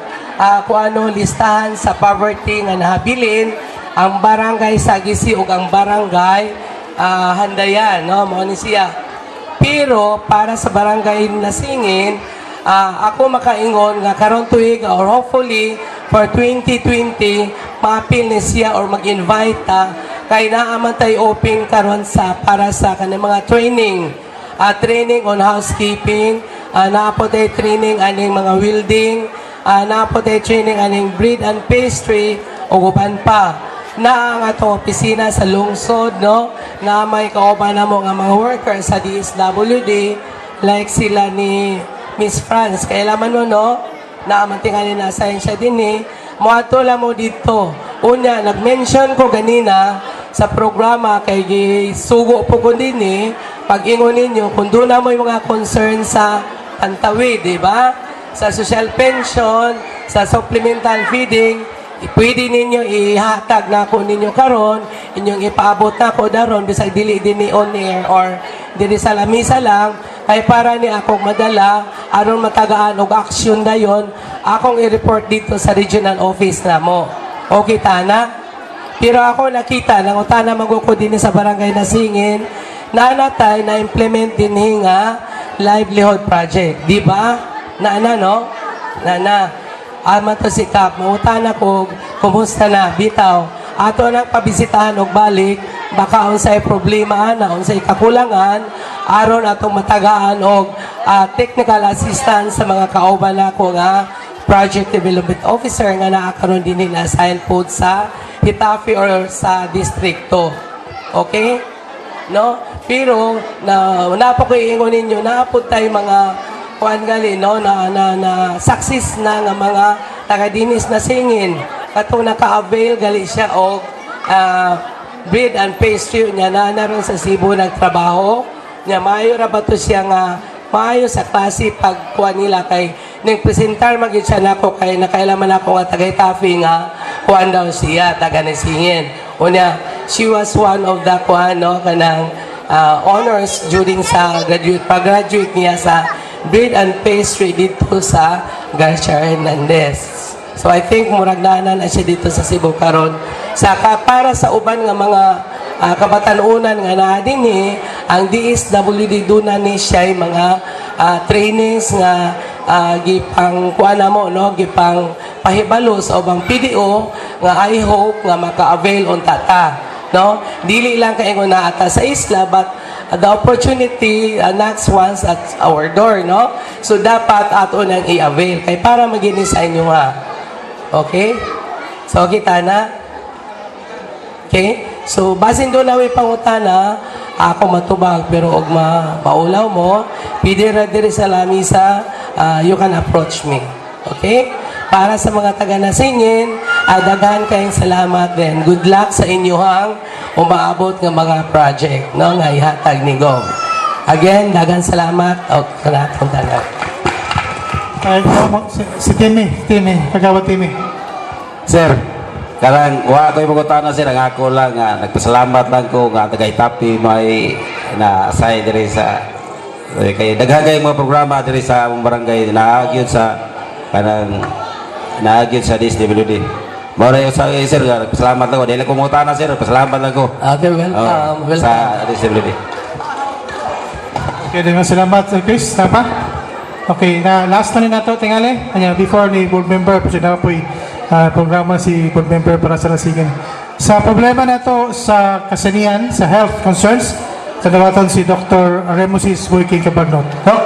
kung ano listahan sa poverty nga nahabilin ang barangay Sagisi ug ang barangay Handayan, no? Mao ni siya. Pero para sa barangay Nasingin, ako makaingon nga karon tuig or hopefully for 2020 maapil ni siya or mag-invite ta kay naa man tay open karon sa para sa kanang mga training, training on housekeeping, naa po tay training aning mga welding, naa po tay training aning bread and pastry ug uban pa na ang atong opisina sa lungsod, no, na may kauban namo nga mga workers sa DSWD like sila ni Miss France. Kailaman mo, no, na man tingali na assign siya din eh. Moadto lang mo dito. Unya, nag-mention ko ganina sa programa kay gisugo po ko din eh, pag ingon ninyo kung doon na mo yung mga concern sa Pantawid, di ba? Sa social pension, sa supplemental feeding, pwede ninyo ihatag na ako ninyo karon, inyong ipaabot na ako daron bisag dili dinhi on air or dili sa lamisa lang kay para ni akong madala aron matagaan og aksyon dayon akong i-report dito sa regional office namo. Okay tana? Pero ako nakita, nangutana man ko din sa barangay Nasingin, na natay na implement din nga livelihood project. Di ba? Na no? Na. Ama to si Kap, mangutana ko, kumusta na, bitaw. Ato nang pabisitahan og balik, baka unsay problema ana, unsay kakulangan, aron atong matagaan og technical assistance sa mga kauban nako nga project development officer nga naa karon din nila assign po sa Getafe or sa distrikto. Okay? No? Pero na napa ko iingon ninyo naa pod tay mga kuan gali, no, na success na nga mga taga dinis Nasingin katong naka-avail gali siya og bread and pastry niya na naron sa Cebu nagtrabaho niya. Maayo ra ba to siya nga maayo sa klase pag kuan nila kay ning presentar magyud siya nako kay nakailaman ako nga taga Getafe nga kuan daw siya, taga Nasingin. Unya she was one of the kuan, no, kanang honors during sa graduate pag-graduate niya sa bread and pastry dito sa Garcia Hernandez. So I think murag naa na siya dito sa Cebu karon. Sa para sa uban nga mga kabatanunan nga naa dinhi, ang DSWD duna ni siya mga trainings nga gipang kuan na mo, no, gipang pahibalo sa ubang PDO nga I hope nga maka-avail unta ta, no? Dili lang kay na ata sa isla but The opportunity knocks once at our door, no? So dapat ato nang i-avail kay para magini sa inyo ha. Okay? So kita na. Okay? So basin doon na may pangutana, ako matubag pero og maulaw mo, pwede ra diri sa lamisa, you can approach me. Okay? Para sa mga taga Nasingin, daghan kayong salamat din. Good luck sa inyong umaabot nga mga project, no, nga ihatag ni Gov. Again, daghan salamat og kanatong tanan. Ay, si Timmy, Timmy, Kagawad Timmy. Sir, karang wa ko'y pangutana, sir, ang ako lang nga nagpasalamat lang ko nga taga Getafe may na asay diri sa kay daghan kay mga programa diri sa among barangay naagyon sa kanang naagyon sa DSWD. Mao ra yung sa sir, nga nagpasalamat lang ko. Dili ko mangutana, sir, pasalamat lang ko. Okay, welcome. Oh, welcome. Sa DSWD. Okay, daghang salamat, Sir Chris. Tama? Okay, na last na ni nato tingali. Anya before ni board member kasi na po'y programa si board member para sa Nasingin. Sa problema nato sa kasanian, sa health concerns, sa dawaton si Dr. Remusis Boyking Cabagnot. Doc?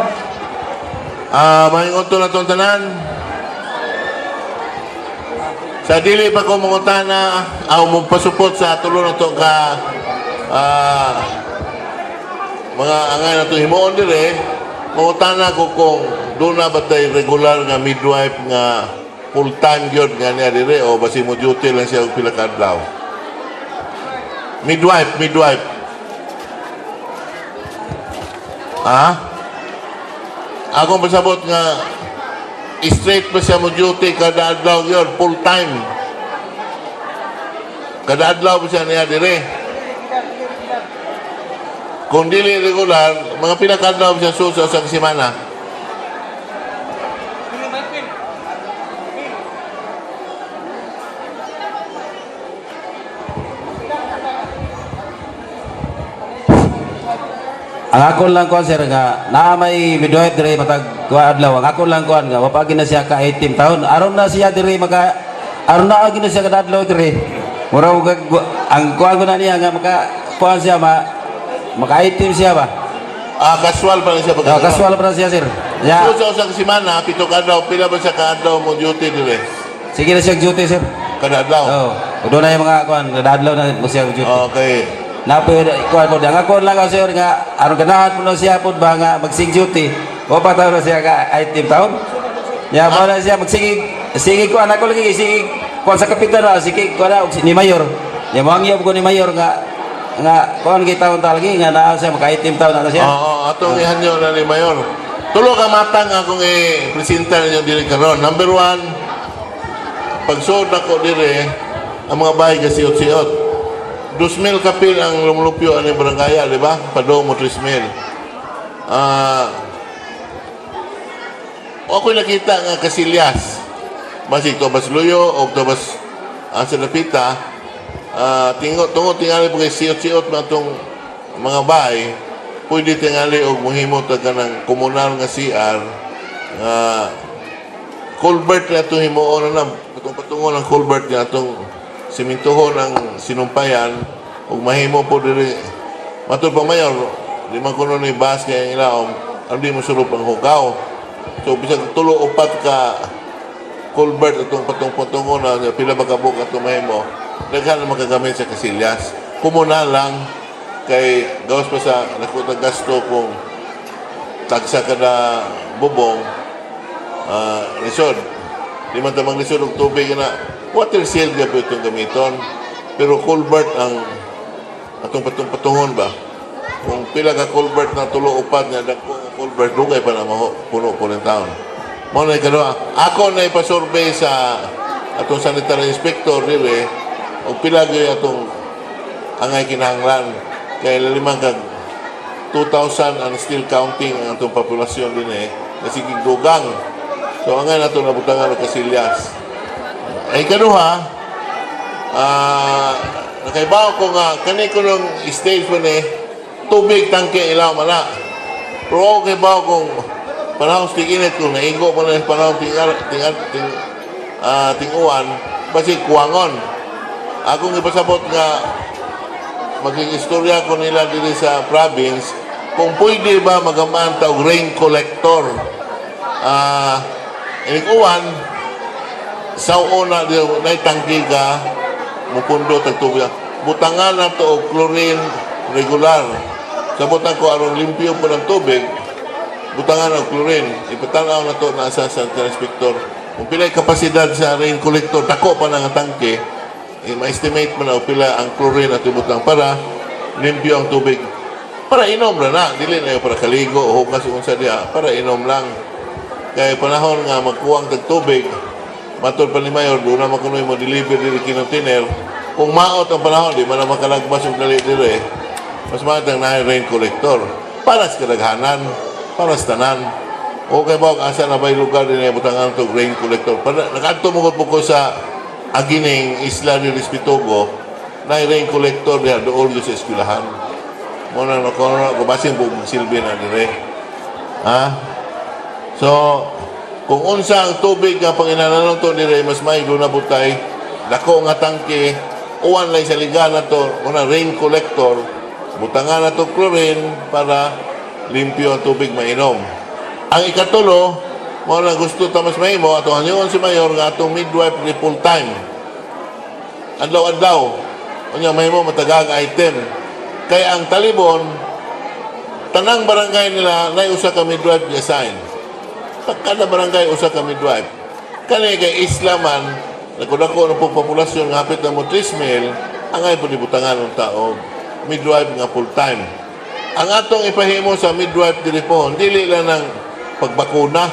Maayong udto na itong tanan. Sa dili pa ko mangutana, aw mo pasupot sa tulo na to ka mga angay na to himuon dire, mangutana ko kung doon na ba tay regular nga midwife nga full time gyud nga niya dire o basi mo duty lang siya og pila ka adlaw. Midwife, midwife. Ah? Akong pasabot nga straight pa siya mo duty kada adlaw yun, full time. Kada adlaw pa siya niya dire. Kung dili regular, mga pila ka adlaw siya susa sa semana. Ang ako lang kuan, sir, nga naa may midwife dire matag kuan adlaw. Ang ako lang kuan nga wapagi na siya ka 18 taon. Aron na siya dire maka aron na agi na siya kada adlaw dire. Mura og ang kuan ko na niya nga maka kuan siya ma maka 18 siya ba. Ah, casual pa na siya. Oh, casual pa na siya, sir. Ya. So, sa semana, 7 ka adlaw, pila ba siya ka adlaw mo duty dire? Sige na siya duty, sir. Kada adlaw. Oh. Doon na yung mga kuan kada adlaw na mo siya duty. Okay. Napoy kuan po ang ako lang sir nga aron ganahan po na siya pod ba nga magsig duty. Wa pa taon na siya ka item taon. Ya ba na siya magsige sige kuan ako lagi sige kuan sa kapitan na sige kuan na og ni mayor. Ya moangyo ko ni mayor nga nga kuan gi taon ta lagi nga naa siya maka item taon na siya. Oo, atong ihanyo na ni Mayor. Tulo ka matang akong i-presenta ninyo diri karon. Number one, pagsuod nako dire, ang mga bahay gasiot-siot. 2,000 kapil ang lumulupyo ani barangaya, di ba? Padong mo 3,000. Ako nakita nga kasilyas. Masig tobas luyo o tobas sa lapita, tingo tungo tingali po kay siot-siot na itong mga bahay, pwede tingali og mohimo ta kanang komunal nga CR nga culvert na itong himuon na na itong patungo ng culvert nga itong simintuhon ang sinumpayan ug mahimo po diri matud pa, Mayor, di man kuno ni bas kay ang ilaom ang di mo sulop ang hugaw. So bisag tulo upat ka culvert itong patong-patungo na pila ba kabuk atong mahimo, daghan na makagamit sa kasilyas, komunal lang, kay gawas pa sa nakutang gasto kung tagsa kada bubong, lisod di man tamang lisod og tubig na water seal gabi itong gamiton, pero culvert ang atong patong-patungon ba. Kung pila ka culvert na tulo upat nga dagko nga culvert, dugay pa na maho, puno po ng taon. Mao na ikaduha, ako na ipasurvey sa atong sanitary inspector dire og pila gyud atong angay kinahanglan kay laliman kag 2,000 and still counting ang atong populasyon din eh kasi dugang. So angay nato nabutangan og kasilyas. Ay ikaduha, nakaibaw ko nga kani ko nung stage pa ni tubig tangke ilaw man na. Pero ako kaibaw kung panahon sa ting-init, kung naigo pa na panahon ting ting ting ting-uwan, basi kuwangon. Akong ipasabot nga Maging istorya ko nila diri sa province kung pwede ba magamaan ta og rain collector. Inig uwan sa una di nay tangki ka mupundo tag tubig. Butangan na to og chlorine regular. Sa butang ko aron limpyo po ng tubig, butangan og chlorine. Ipatanaw na to na sa sanitary inspector. Kung pila'y kapasidad sa rain collector, dako pa na nga tangke, ma-estimate mo na og pila ang chlorine at ibutang para limpyo ang tubig. Para inom ra na, dili na yung para kaligo o hugas o unsa diha, para inom lang. Kay panahon nga magkuwang tag tubig, matod pa ni Mayor, doon na makunoy mo deliver diri kinontainer. Kung maot ang panahon, di man na makalagmas og dali diri. Mas magandang na rain collector. Para sa kadaghanan, para sa tanan. Okay ba, asa na ba yung lugar din na butangan to rain collector? Para, nakaadto mo ko sa Agining Isla ni Respitugo, na rain collector diha dool sa eskwelahan. Mo na no kono ko basin buong silbi na dire. Ha? So, kung unsa ang tubig nga panginahanglan to dire mas may doon na butay dako nga tangke uwan lang sa liga na to una rain collector butangan na to chlorine para limpyo ang tubig mainom. Ang ikatulo, mo na gusto ta mas mahimo ato hanyon si mayor nga atong midwife ni full time. Adlaw-adlaw. Unya mahimo matagag item. Kay ang Talibon, tanang barangay nila nay usa ka midwife gi-assign. Kada barangay usa ka midwife. Kani kay isla man, nagkudako na po populasyon nga hapit na mo 3 mil, angay po butangan ng tao midwife nga full time. Ang atong ipahimo sa midwife diri po, dili lang ng pagbakuna.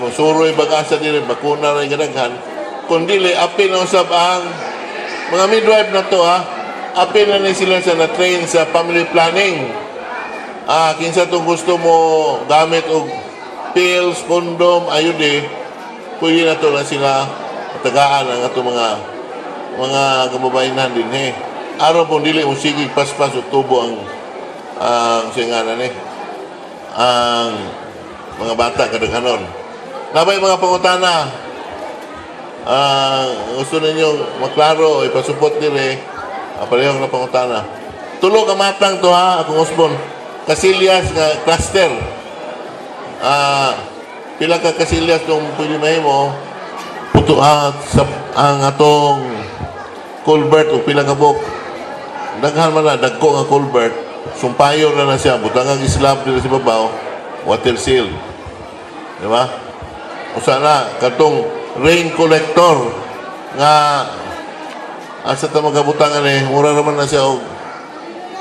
Musuroy bag-asa diri bakuna ra gadaghan. Kun dili apil na usab ang mga midwife na to ha. Apil na ni sila sa na-train sa family planning. Kinsa tong gusto mo gamit og pills, condom, ayun pwede na to na sila tagaan ang atong mga kababayenhan din eh. Aron pong dili mo sige paspas o tubo ang singanan eh. Ang mga bata kadaghanon. Nabay mga pangutana. Gusto ninyong maklaro, ipasupot dire, parehong na pangutana. Tulo ka matang to ha, akong usbon. Kasilyas nga cluster. Pila ka kasilyas tong pwede mahimo puto sa ang atong culvert o pila ka buok. Daghan man na dagko nga culvert, sumpayon na na siya, butang ang slab dito sa babaw, water seal. Di ba? Usa na katong rain collector nga asa ta magabutangan eh, mura naman na siya og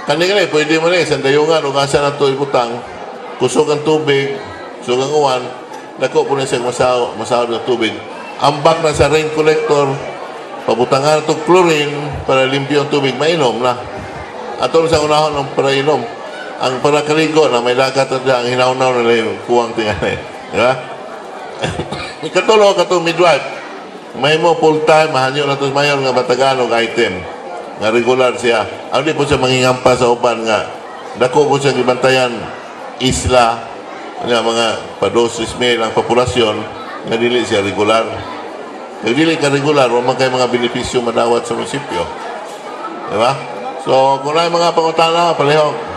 kani kani pwede man eh sandayungan og asa na to ibutang, kusog ang tubig, kusog ang uwan, dako po na siya masaw masaw ng tubig. Ambak na sa rain collector, pabutangan na to chlorine para limpyo ang tubig, mainom na. Ato sa unahon ng para inom. Ang para kaligo na may dagat na ang hinaw-naw na lang kuwang tingali. Di ba? Ikatulo, katong midwife. May mo full time, mahanyo na to mayor nga batagan og item. Nga regular siya. Ang di po siya mangingampa sa uban nga dako po siya gibantayan isla nga mga pa-2 mil ang populasyon nga dili siya regular. Kung dili ka regular, wa man kay mga benepisyo madawat sa munisipyo. Di ba? So, kung na mga pangutana, palihog.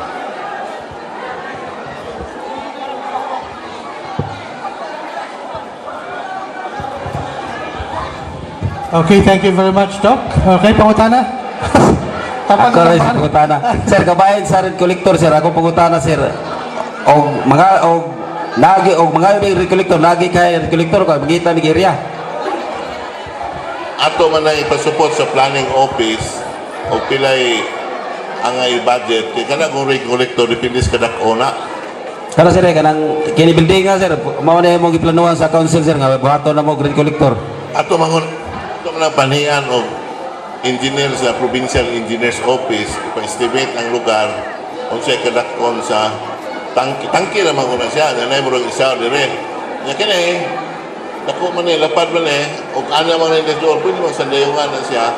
Okay, thank you very much, Doc. Okay, pangutana? Ako rin sa pangutana. Sir, kabayan sa red collector, sir. Ako pangutana, sir. Og mga og nagi og mga red collector nagi kay red collector ko magita ni area. Ato man ang ipasupot sa planning office o pilay ang ay budget kay kana kung rate collector depende sa kadak-o na. Kana sir, kanang kini building nga sir, mao na imong giplanuhan sa council sir nga buhaton na mo og rate collector. Ato man ang panian og engineer sa Provincial Engineers Office ipa-estimate ang lugar unsay kadak-on sa tangki tangki ra man kuno siya nanay murag isa dire nya kini dako man ni lapad man eh og ana man ni doon pwede man sandayungan na siya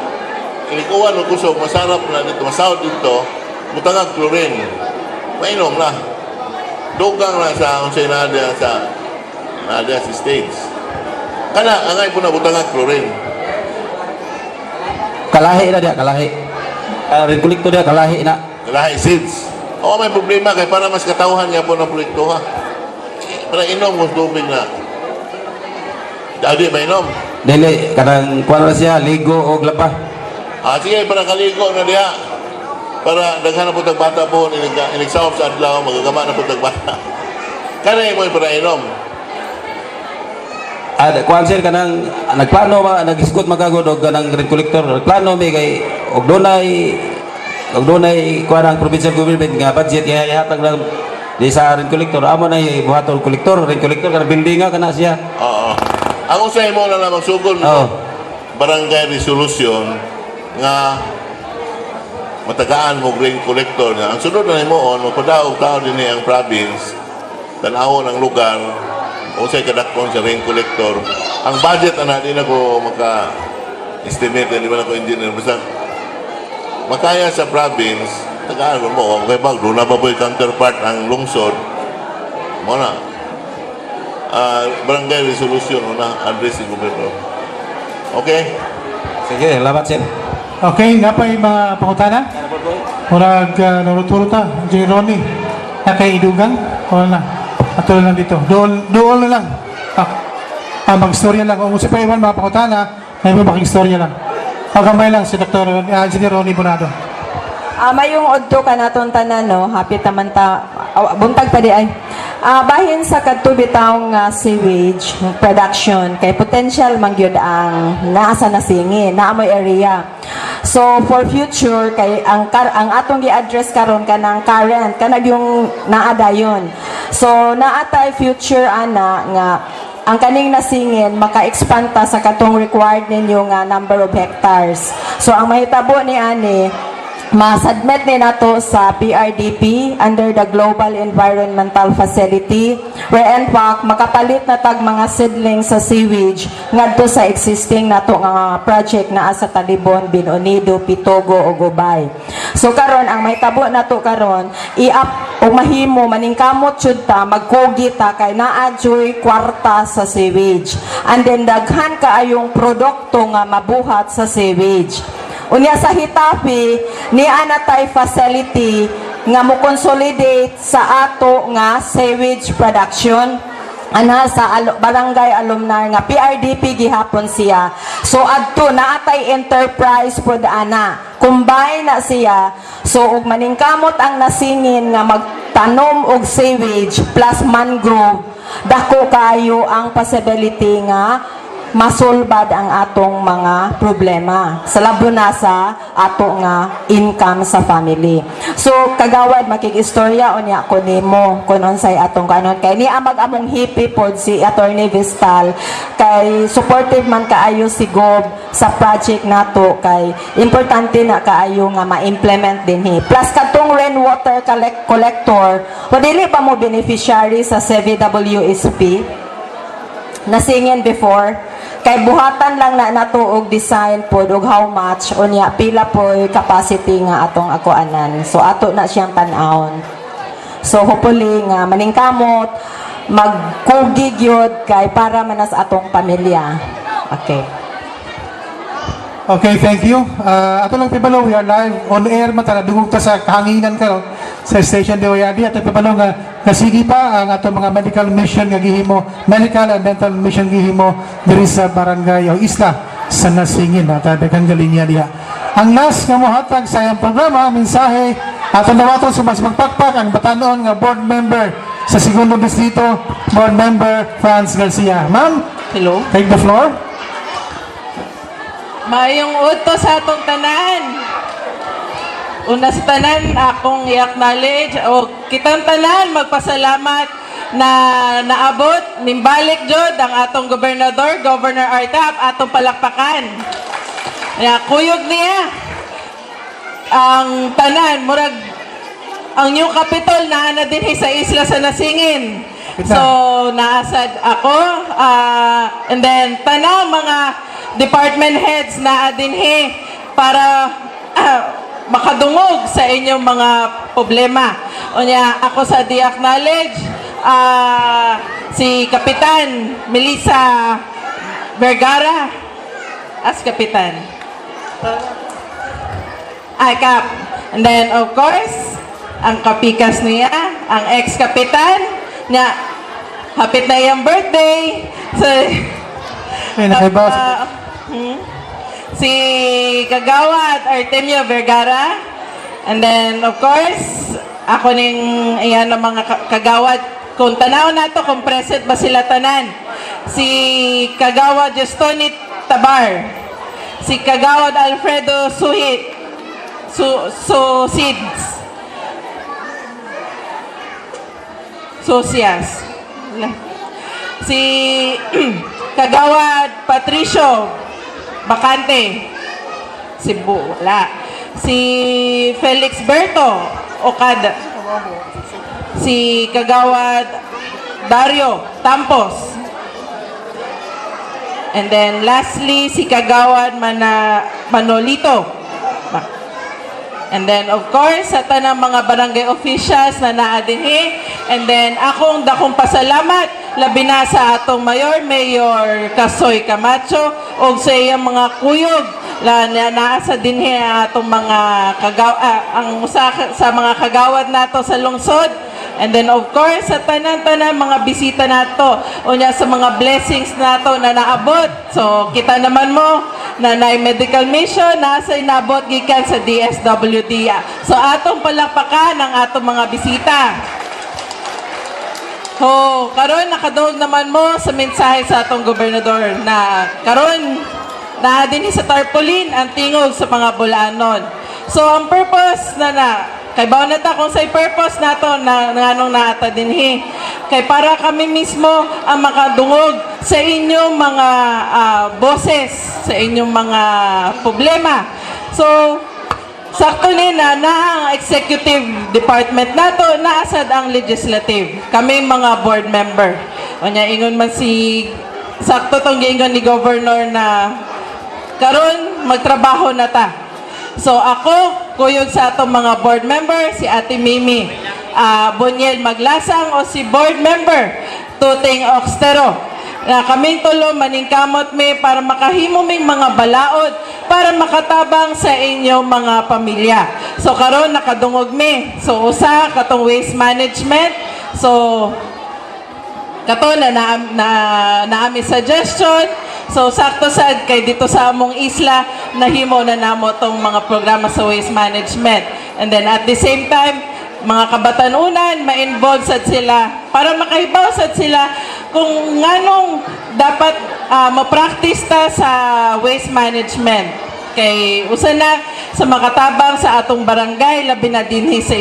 ilikuan og kusog masarap na dito masawod dito butang ang chlorine mainom na dugang na sa unsay naa diya sa naa diya sa stage kana angay po na butang ang chlorine. Kalahi na diya, kalahi. Rain collector diya, kalahi na. Kalahi seeds. Oo, may problema kay para mas katawhan niya po ng proyekto ha. Para inom kung tubig na. Dali ba inom? Dili kanang kuan na siya, ligo og laba. Ah, sige, para kaligo na diha. Para daghan na po tag bata po, inig sa adlaw, magagama na po tag bata. Kaya mo para inom. Ah, kuan sir, kanang nagplano ba, nag-isgot magagod og kanang rain collector. Nagplano mi kay og dunay kuan ang provincial government nga budget kaya ihatag lang di sa rain collector. Amo na buhaton collector, rain collector kanang building nga kana siya. Oo. Ang usay mo na lang magsugol Oo. Barangay resolution nga matagaan mo rain collector nga. Ang sunod na nimo on, magpadaog tao din ang province, tan-awon ang lugar, unsay kadakon sa rain collector. Ang budget ana, di na ko maka estimate, di ba na ko engineer, basta makaya sa province, tagaan mo, kay bag, doon na pa po yung counterpart ang lungsod, mo na. Barangay resolution una address ni gobernador. Okay? Sige, salamat, sir. Okay, nga pa yung mga pangutana? Murag naruturo ta, Engineer Ronnie. Na kay Idugang? Wala na. Ato na lang dito. Dool, dool na lang. Mag-istorya lang. Kung gusto pa iwan mga pangutana, may mga makiistorya lang. Pagamay lang si Dr. Engineer Ronnie Bonado. Mayong udto ka naton tanan, no. Happy taman ta buntag pa di ay. Bahin sa kadto bitaw nga sewage production kay potential man gyud ang naa sa Nasingin, naa moy area. So for future kay ang atong gi-address karon kanang current kanang yung naa dayon. So naa tay future ana nga ang kaning Nasingin maka-expand ta sa katong required ninyo nga number of hectares. So ang mahitabo ni ani, ma-submit ni nato sa PRDP under the Global Environmental Facility, where in fact makapalit na tag mga seedlings sa sewage ngadto sa existing nato nga project naa sa Talibon, Bien Unido, Pitogo ug Ubay. So karon ang mahitabo nato karon, i-up o mahimo maningkamot jud ta, magkugi ta kay naa juy kwarta sa sewage. And then daghan kaayong produkto nga mabuhat sa sewage. Unya sa Getafe, niya na tay facility nga mo consolidate sa ato nga sewage production anha sa Barangay Alumnar nga PRDP gihapon siya. So adto naa tay enterprise pod ana. Combine na siya. So ug maningkamot ang Nasingin nga magtanom og sewage plus mangrove, dako kayo ang possibility nga masulbad ang atong mga problema. Sa labo na sa ato nga income sa family. So kagawad, makig-istorya unya ko nimo kung unsay atong kanon kay ni amag among hippie pod si Attorney Vistal kay supportive man kaayo si Gob sa project nato kay importante na kaayo nga ma-implement dinhi. Plus kadtong rainwater collector, wa dili pa mo beneficiary sa CVWSP Nasingin before? Kay buhatan lang na nato og design pod og how much, unya pila po'y capacity nga atong akuanan. So ato na siyang tan-awon. So hopefully nga maningkamot, magkugi gyud kay para manas atong pamilya. Okay. Okay, thank you. Ato lang pibalo, we are live on air man ta, dungog ta sa kahanginan karon sa Station DYRD. Ato pibalo nga nasigi pa ang ato mga medical mission nga gihimo, medical and dental mission gihimo diri sa barangay o isla sa Nasingin. At daghang galinya diha. Ang last nga mohatag sa iyang programa, mensahe, atong dawaton sa mas magpakpak ang batanon nga board member sa segundo distrito, Board Member Franz Garcia. Ma'am, Hello. take the floor. Maayong udto sa atong tanan. Una sa tanan, akong i-acknowledge o kitang tanan magpasalamat na naabot nimbalik jud ang atong gobernador, Governor Artap, atong palakpakan. Ya, kuyog niya ang tanan, murag ang new capital naa na dinhi sa isla sa Nasingin. So, naasad ako. And then, tanang mga department heads naa dinhi para makadungog sa inyong mga problema. Unya, ako sa di-acknowledge, si Kapitan Melissa Vergara as Kapitan. Ay, Kap. And then, of course, ang kapikas niya, ang ex-kapitan, niya, hapit na iyang birthday. So, Ay, nakaiba. Si Kagawad Artemio Vergara. And then, of course, ako ning iyan ang mga kagawad. Kung tanaw nato kung present ba sila tanan. Si Kagawad Justoni Tabar. Si Kagawad Alfredo Suhit. Susids. Susias. Si Kagawad Patricio Bacante. Cebu, wala. Si Felix Berto Okada. Si Kagawad Dario Tampos. And then lastly, si Kagawad Manolito. And then of course, sa tanang mga barangay officials na naa dinhi. And then akong dakong pasalamat labi na sa atong mayor, Mayor Kasoy Camacho, og sa iyang mga kuyog na naa sa dinhi ang atong mga ang usa sa mga kagawad nato sa lungsod. And then of course, sa tanan-tanan mga bisita nato, unya sa mga blessings nato na naabot. So kita naman mo na naay medical mission na sa inabot gikan sa DSWD. So atong palakpakan ang atong mga bisita. So, karon nakadungog naman mo sa mensahe sa atong gobernador na karon naa dinhi sa tarpaulin ang tingog sa mga Bulanon. So, ang purpose na na kay bawo na ta kung say purpose nato na nganong naata dinhi kay para kami mismo ang makadungog sa inyong mga boses, sa inyong mga problema. So, sakto ni na na ang executive department nato, naasad ang legislative. Kami mga board member. Unya ingon man si sakto tong giingon ni governor na karon magtrabaho na ta. So ako, kuyog sa atong mga board member, si Ate Mimi Boniel Maglasang o si board member Tuting Oxtero. Na kaming tulo maningkamot mi para makahimo ming mga balaod para makatabang sa inyong mga pamilya. So karon nakadungog mi. So usa katong waste management. So kato na na, na, naami suggestion. So sakto sad kay dito sa among isla nahimo na namo tong mga programa sa waste management. And then at the same time, mga kabatanunan ma-involve sad sila para makahibaw sad sila kung nganong dapat ma-practice ta sa waste management. Kay usa na sa makatabang sa atong barangay, labi na dinhi sa,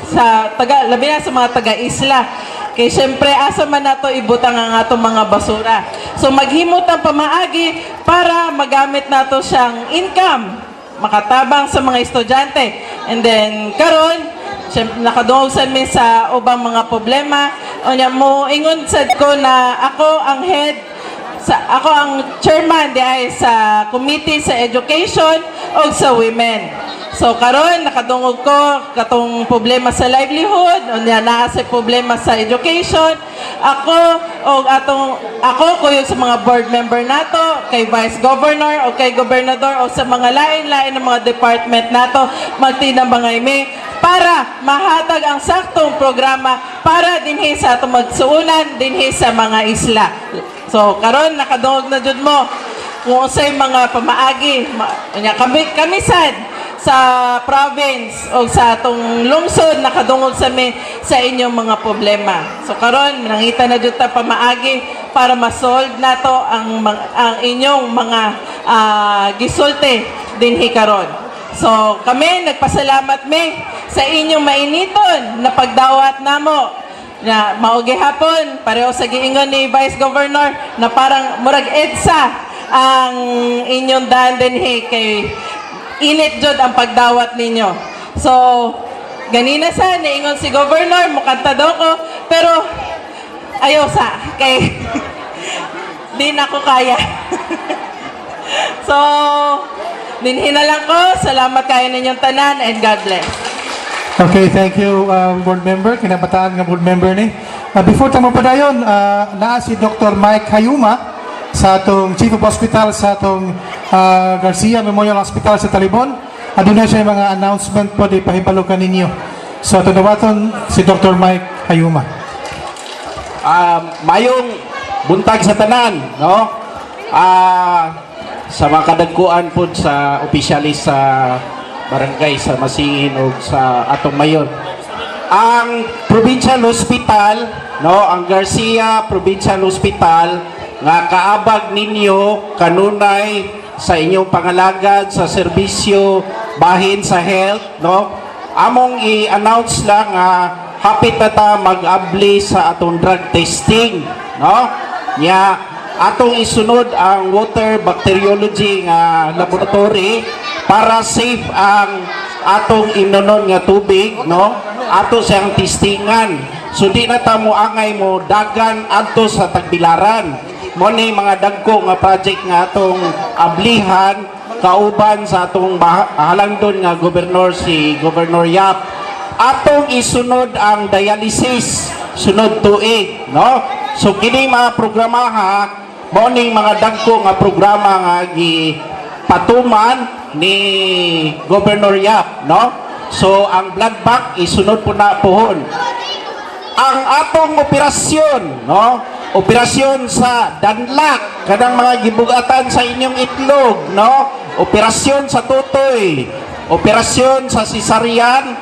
sa taga labi na sa mga taga-isla. Kay syempre asa man nato ibutang ang atong mga basura. So maghimot ang pamaagi para magamit nato siyang income, makatabang sa mga estudyante. And then karon syempre nakadungog sad mi sa ubang mga problema. Unya mo ingon sad ko na ako ang head sa ako ang chairman di ay sa committee sa education o sa women. So karon nakadungog ko katong problema sa livelihood, unya naa sa problema sa education. Ako og atong ako kuyog sa mga board member nato, kay vice governor o kay gobernador o sa mga lain-lain ng mga department nato magtinambangay mi para mahatag ang saktong programa para dinhi sa atong magsuunan dinhi sa mga isla. So karon nakadungog na jud mo kung unsay mga pamaagi unya kami kami sad sa province o sa atong lungsod nakadungog sa mi sa inyong mga problema. So karon nangita na jud ta pamaagi para ma-solve nato ang inyong mga gisulti dinhi karon. So kami nagpasalamat mi sa inyong mainiton na pagdawat namo na mao gihapon pareho sa giingon ni Vice Governor na parang murag EDSA ang inyong daan dinhi kay init jud ang pagdawat ninyo. So ganina sa niingon si Governor mukanta daw ko pero ayaw sa kay di na ko kaya. So dinhi na lang ko. Salamat kayo ninyong tanan and God bless. Okay, thank you, board member. Kinabataan nga board member ni. Before ta mapadayon, naa si Dr. Mike Hayuma sa atong Chief of Hospital sa atong Garcia Memorial Hospital sa Talibon. Aduna siya mga announcement po di pahibalo ninyo. So ato dawaton si Dr. Mike Hayuma. Mayong buntag sa tanan, no? Sa mga kadagkuan po sa opisyalis sa barangay sa Masingin o sa atong mayor. Ang Provincial Hospital, no, ang Garcia Provincial Hospital nga kaabag ninyo kanunay sa inyong pangalagad sa serbisyo bahin sa health, no? Among i-announce lang nga hapit na ta mag-abli sa atong drug testing, no? Nya atong isunod ang water bacteriology nga laboratory para safe ang atong imnonon nga tubig, no? Ato siyang testingan. So di na ta mo angay mo dagan adto sa Tagbilaran. Mo ni mga dagko nga project nga atong ablihan kauban sa atong halangdon nga gobernador, si Governor Yap. Atong isunod ang dialysis sunod tuig, no? So kini mga programa ha, mo ning mga dagko nga programa nga gi patuman ni Governor Yap, no? So ang blood bank isunod po na pohon. Ang atong operasyon, no? Operasyon sa danlak, kanang mga gibugatan sa inyong itlog, no? Operasyon sa tutoy, operasyon sa cesarean,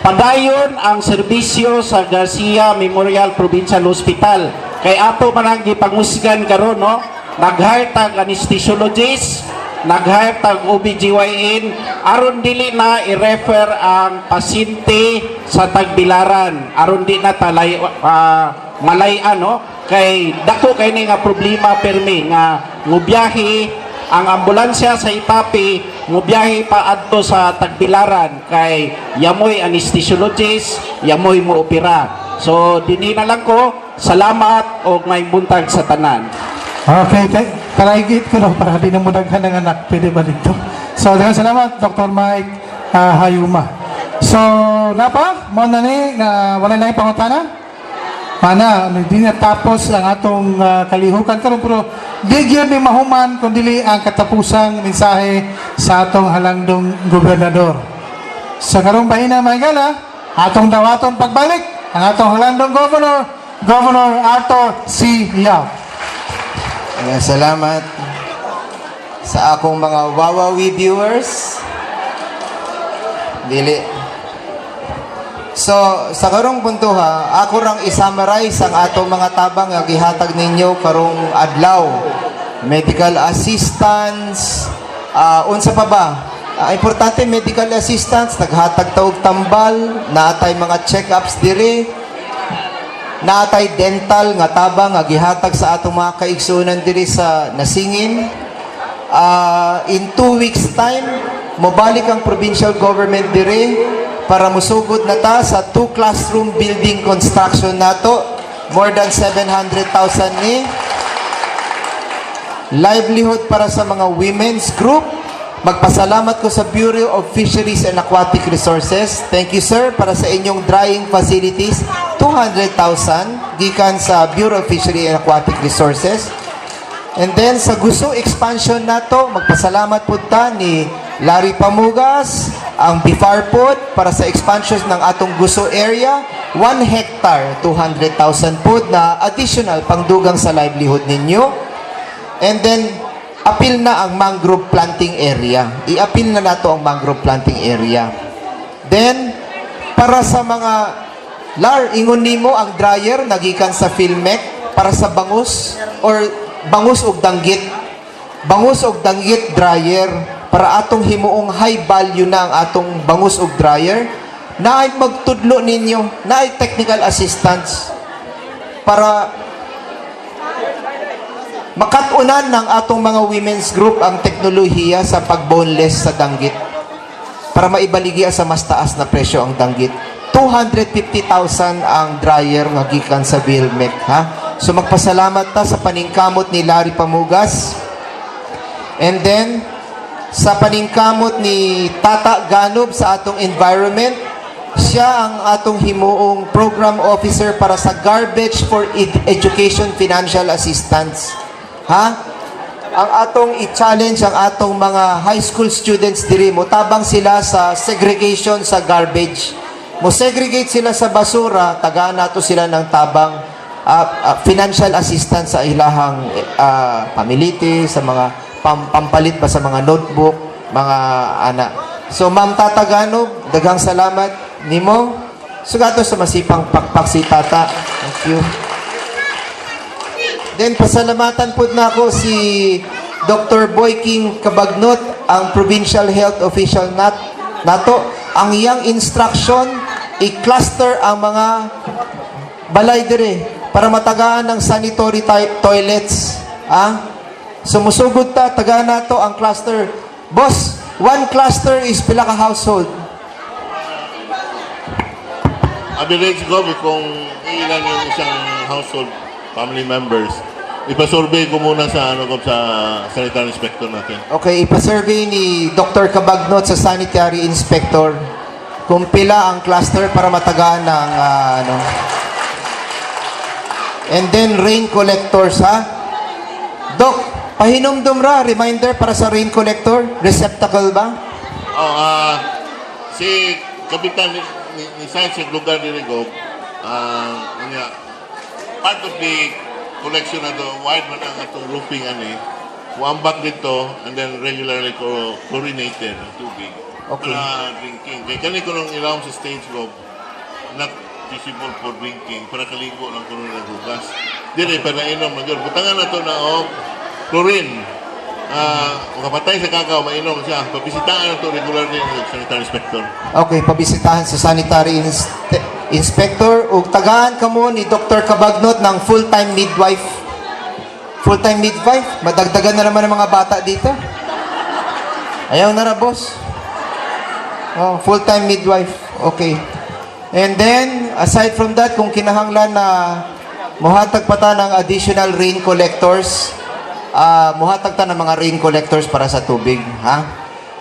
padayon ang serbisyo sa Garcia Memorial Provincial Hospital. Kay ato man ang gipangusgan karon, no? Nag-hire tag anesthesiologist, nag-hire tag OBGYN aron dili na i-refer ang pasyente sa Tagbilaran, aron di na talay malay, ano, kay dako kay ni nga problema permi nga mubiyahe ang ambulansya sa Itapi, mubiyahe pa adto sa Tagbilaran kay yamoy anesthesiologist, yamoy mo opera. So dinhi na lang ko. Salamat og may buntag sa tanan. Okay, kalaigit ko no, para di na mo daghan ng anak, pwede ba dito? So, daghang salamat, Dr. Mike Hayuma. So, napa, mo na ni, na wala na yung pangutana? Mana, di na tapos ang atong kalihukan karon, pero di gyud ni mahuman kung dili ang katapusang mensahe sa atong halangdong gobernador. Sa karong bahina, mga higala, atong dawaton pagbalik ang atong halangdong governor, Governor Arthur C. Yap. Ayan, salamat sa akong mga Wawawi viewers. Dili. So, sa karong punto ha, ako rang i-summarize ang atong mga tabang nga gihatag ninyo karong adlaw. Medical assistance, unsa pa ba? Importante medical assistance, naghatag ta og tambal, naatay mga check-ups diri, naatay dental nga tabang nga gihatag sa atong mga kaigsuonan diri sa Nasingin. In 2 weeks time, mobalik ang provincial government diri para musugod na ta sa two classroom building construction nato. More than 700,000 ni. Livelihood para sa mga women's group. Magpasalamat ko sa Bureau of Fisheries and Aquatic Resources. Thank you, sir, para sa inyong drying facilities. 200,000 gikan sa Bureau of Fisheries and Aquatic Resources. And then sa gusto expansion nato, magpasalamat po ta ni Larry Pamugas, ang BFAR pod para sa expansion ng atong guso area, 1 hectare, 200,000 pod na additional pangdugang sa livelihood ninyo. And then, apil na ang mangrove planting area. I-apil na nato ang mangrove planting area. Then, para sa mga lar, ingon nimo ang dryer nagikan sa Philmec para sa bangus or bangus og danggit. Bangus og danggit dryer para atong himuong high value na ang atong bangus og dryer na ay magtudlo ninyo, na ay technical assistance para makatunan ng atong mga women's group ang teknolohiya sa pag-boneless sa danggit para maibaligya sa mas taas na presyo ang danggit. 250,000 ang dryer nga gikan sa Philmec, ha? So magpasalamat ta sa paningkamot ni Larry Pamugas. And then sa paningkamot ni Tata Ganob sa atong environment, siya ang atong himuong program officer para sa Garbage for Education Financial Assistance. Ha? Ang atong i-challenge ang atong mga high school students diri, mo tabang sila sa segregation sa garbage. Mo segregate sila sa basura, tagaan nato sila ng tabang, financial assistance sa ilahang pamiliti, sa mga pampalit ba sa mga notebook, mga ana. So Ma'am Tatagano, daghang salamat nimo. Sugato sa masipang pakpak si Tata. Thank you. Then pasalamatan pud nako si Dr. Boy King Cabagnot, ang provincial health official nato. Ang iyang instruction, i-cluster ang mga balay dire para matagaan ng sanitary toilets. Ah? Sumusugod ta, tagaan nato ang cluster. Boss, one cluster is pila ka household? Average, Gov, kung ilan yung isang household family members, ipa-survey ko muna sa ano, Gov, sa sanitary inspector natin. Okay, ipa-survey ni Dr. Cabagnot sa sanitary inspector kung pila ang cluster para matagaan ng ano. And then rain collectors, ha? Doc, pahinumdum ra, reminder para sa rain collector, receptacle ba? Oh, si Kapitan ni Science sa lugar ni Gov, unya, part of the collection na to, wide man ang atong roofing ani, muambak dito and then regularly chlorinated ang tubig. Para drinking. Kaya kani ko nung ilawom sa stage, Gov, not feasible for drinking, para kaligo lang kuno ng hugas. Dili, para inom man yun. Butangan na to na og chlorine. Makapatay sa kakaw, mainom siya. Pabisitaan na to regularly ng sanitary inspector. Okay, pabisitahan sa sanitary inspector ug tagaan kamo ni Dr. Cabagnot ng full-time midwife. Full-time midwife? Madagdagan na naman ang mga bata dito. Ayaw na ra, boss. Oh, full-time midwife. Okay. And then, aside from that, kung kinahanglan na muhatag pa ta ng additional rain collectors, muhatag ta ng mga rain collectors para sa tubig, ha?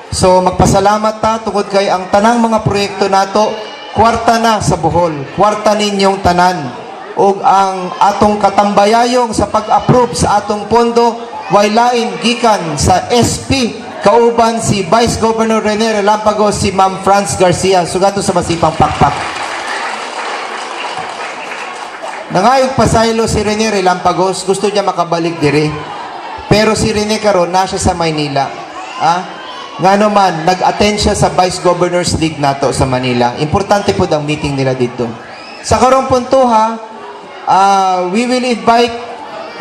So, magpasalamat ta tungod kay ang tanang mga proyekto nato, kwarta na sa Bohol, kwarta ninyong tanan. Ug ang atong katambayayong sa pag-approve sa atong pondo, way lain gikan sa SP, kauban si Vice Governor Rene Relampagos, si Ma'am France Garcia. Sugato sa masipang pakpak. Nangayog pasaylo si Rene Relampagos, gusto niya makabalik dire. Pero si Rene karon na siya sa Maynila. Ah? Ngano man, nag-attend siya sa Vice Governors League nato sa Manila. Importante po ang meeting nila dito. Sa karong punto ha, we will invite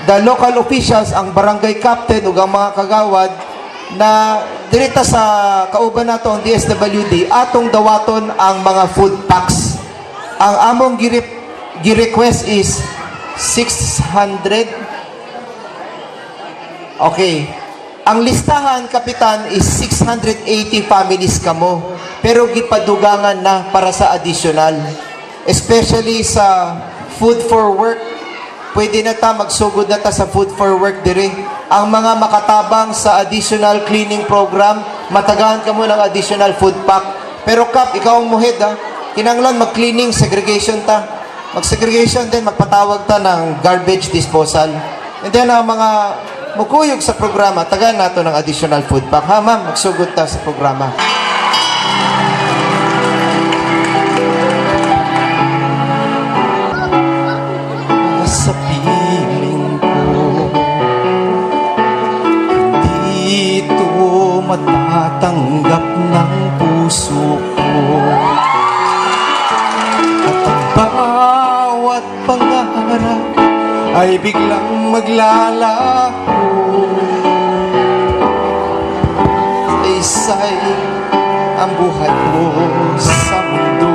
the local officials, ang barangay captain ug ang mga kagawad na direta sa kauban nato ang DSWD atong dawaton ang mga food packs. Ang among gi-request is 600. Okay. Ang listahan, Kapitan, is 680 families kamo. Pero gipadugangan na para sa additional. Especially sa food for work. Pwede na ta, magsugod na ta sa food for work dire. Ang mga makatabang sa additional cleaning program, matagaan ka mo ng additional food pack. Pero Kap, ikaw ang muhead ha. Kinanglan mag-cleaning, segregation ta. Mag-segregation din, magpatawag ta ng garbage disposal. And then ang mga mukuyog sa programa, tagaan nato ng additional food pack. Ha, ma'am, magsugod ta sa programa. Sa piling ko, hindi ito matatanggap ng puso ko. At ang bawat pangarap ay biglang maglalaho. Saysay ang buhay ko sa mundo.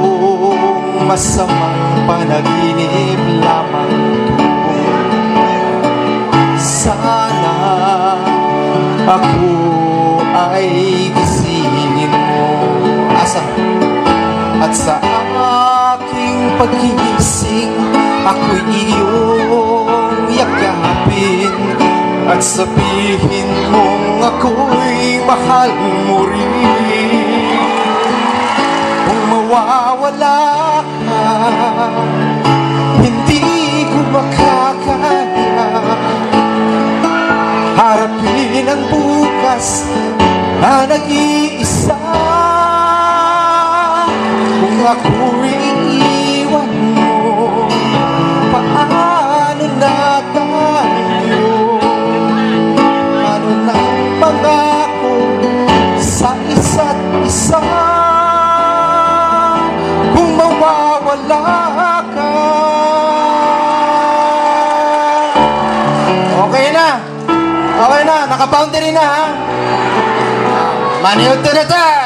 Kung masamang panaginip lamang ito, sana ako ay gisingin mo. Asa? At sa aking paggising, ako'y iyong yakapin at sabihin mong ako'y mahal mo rin. Kung mawawala ka, na. Okay na, naka-boundary na ha. Maniudto na ta.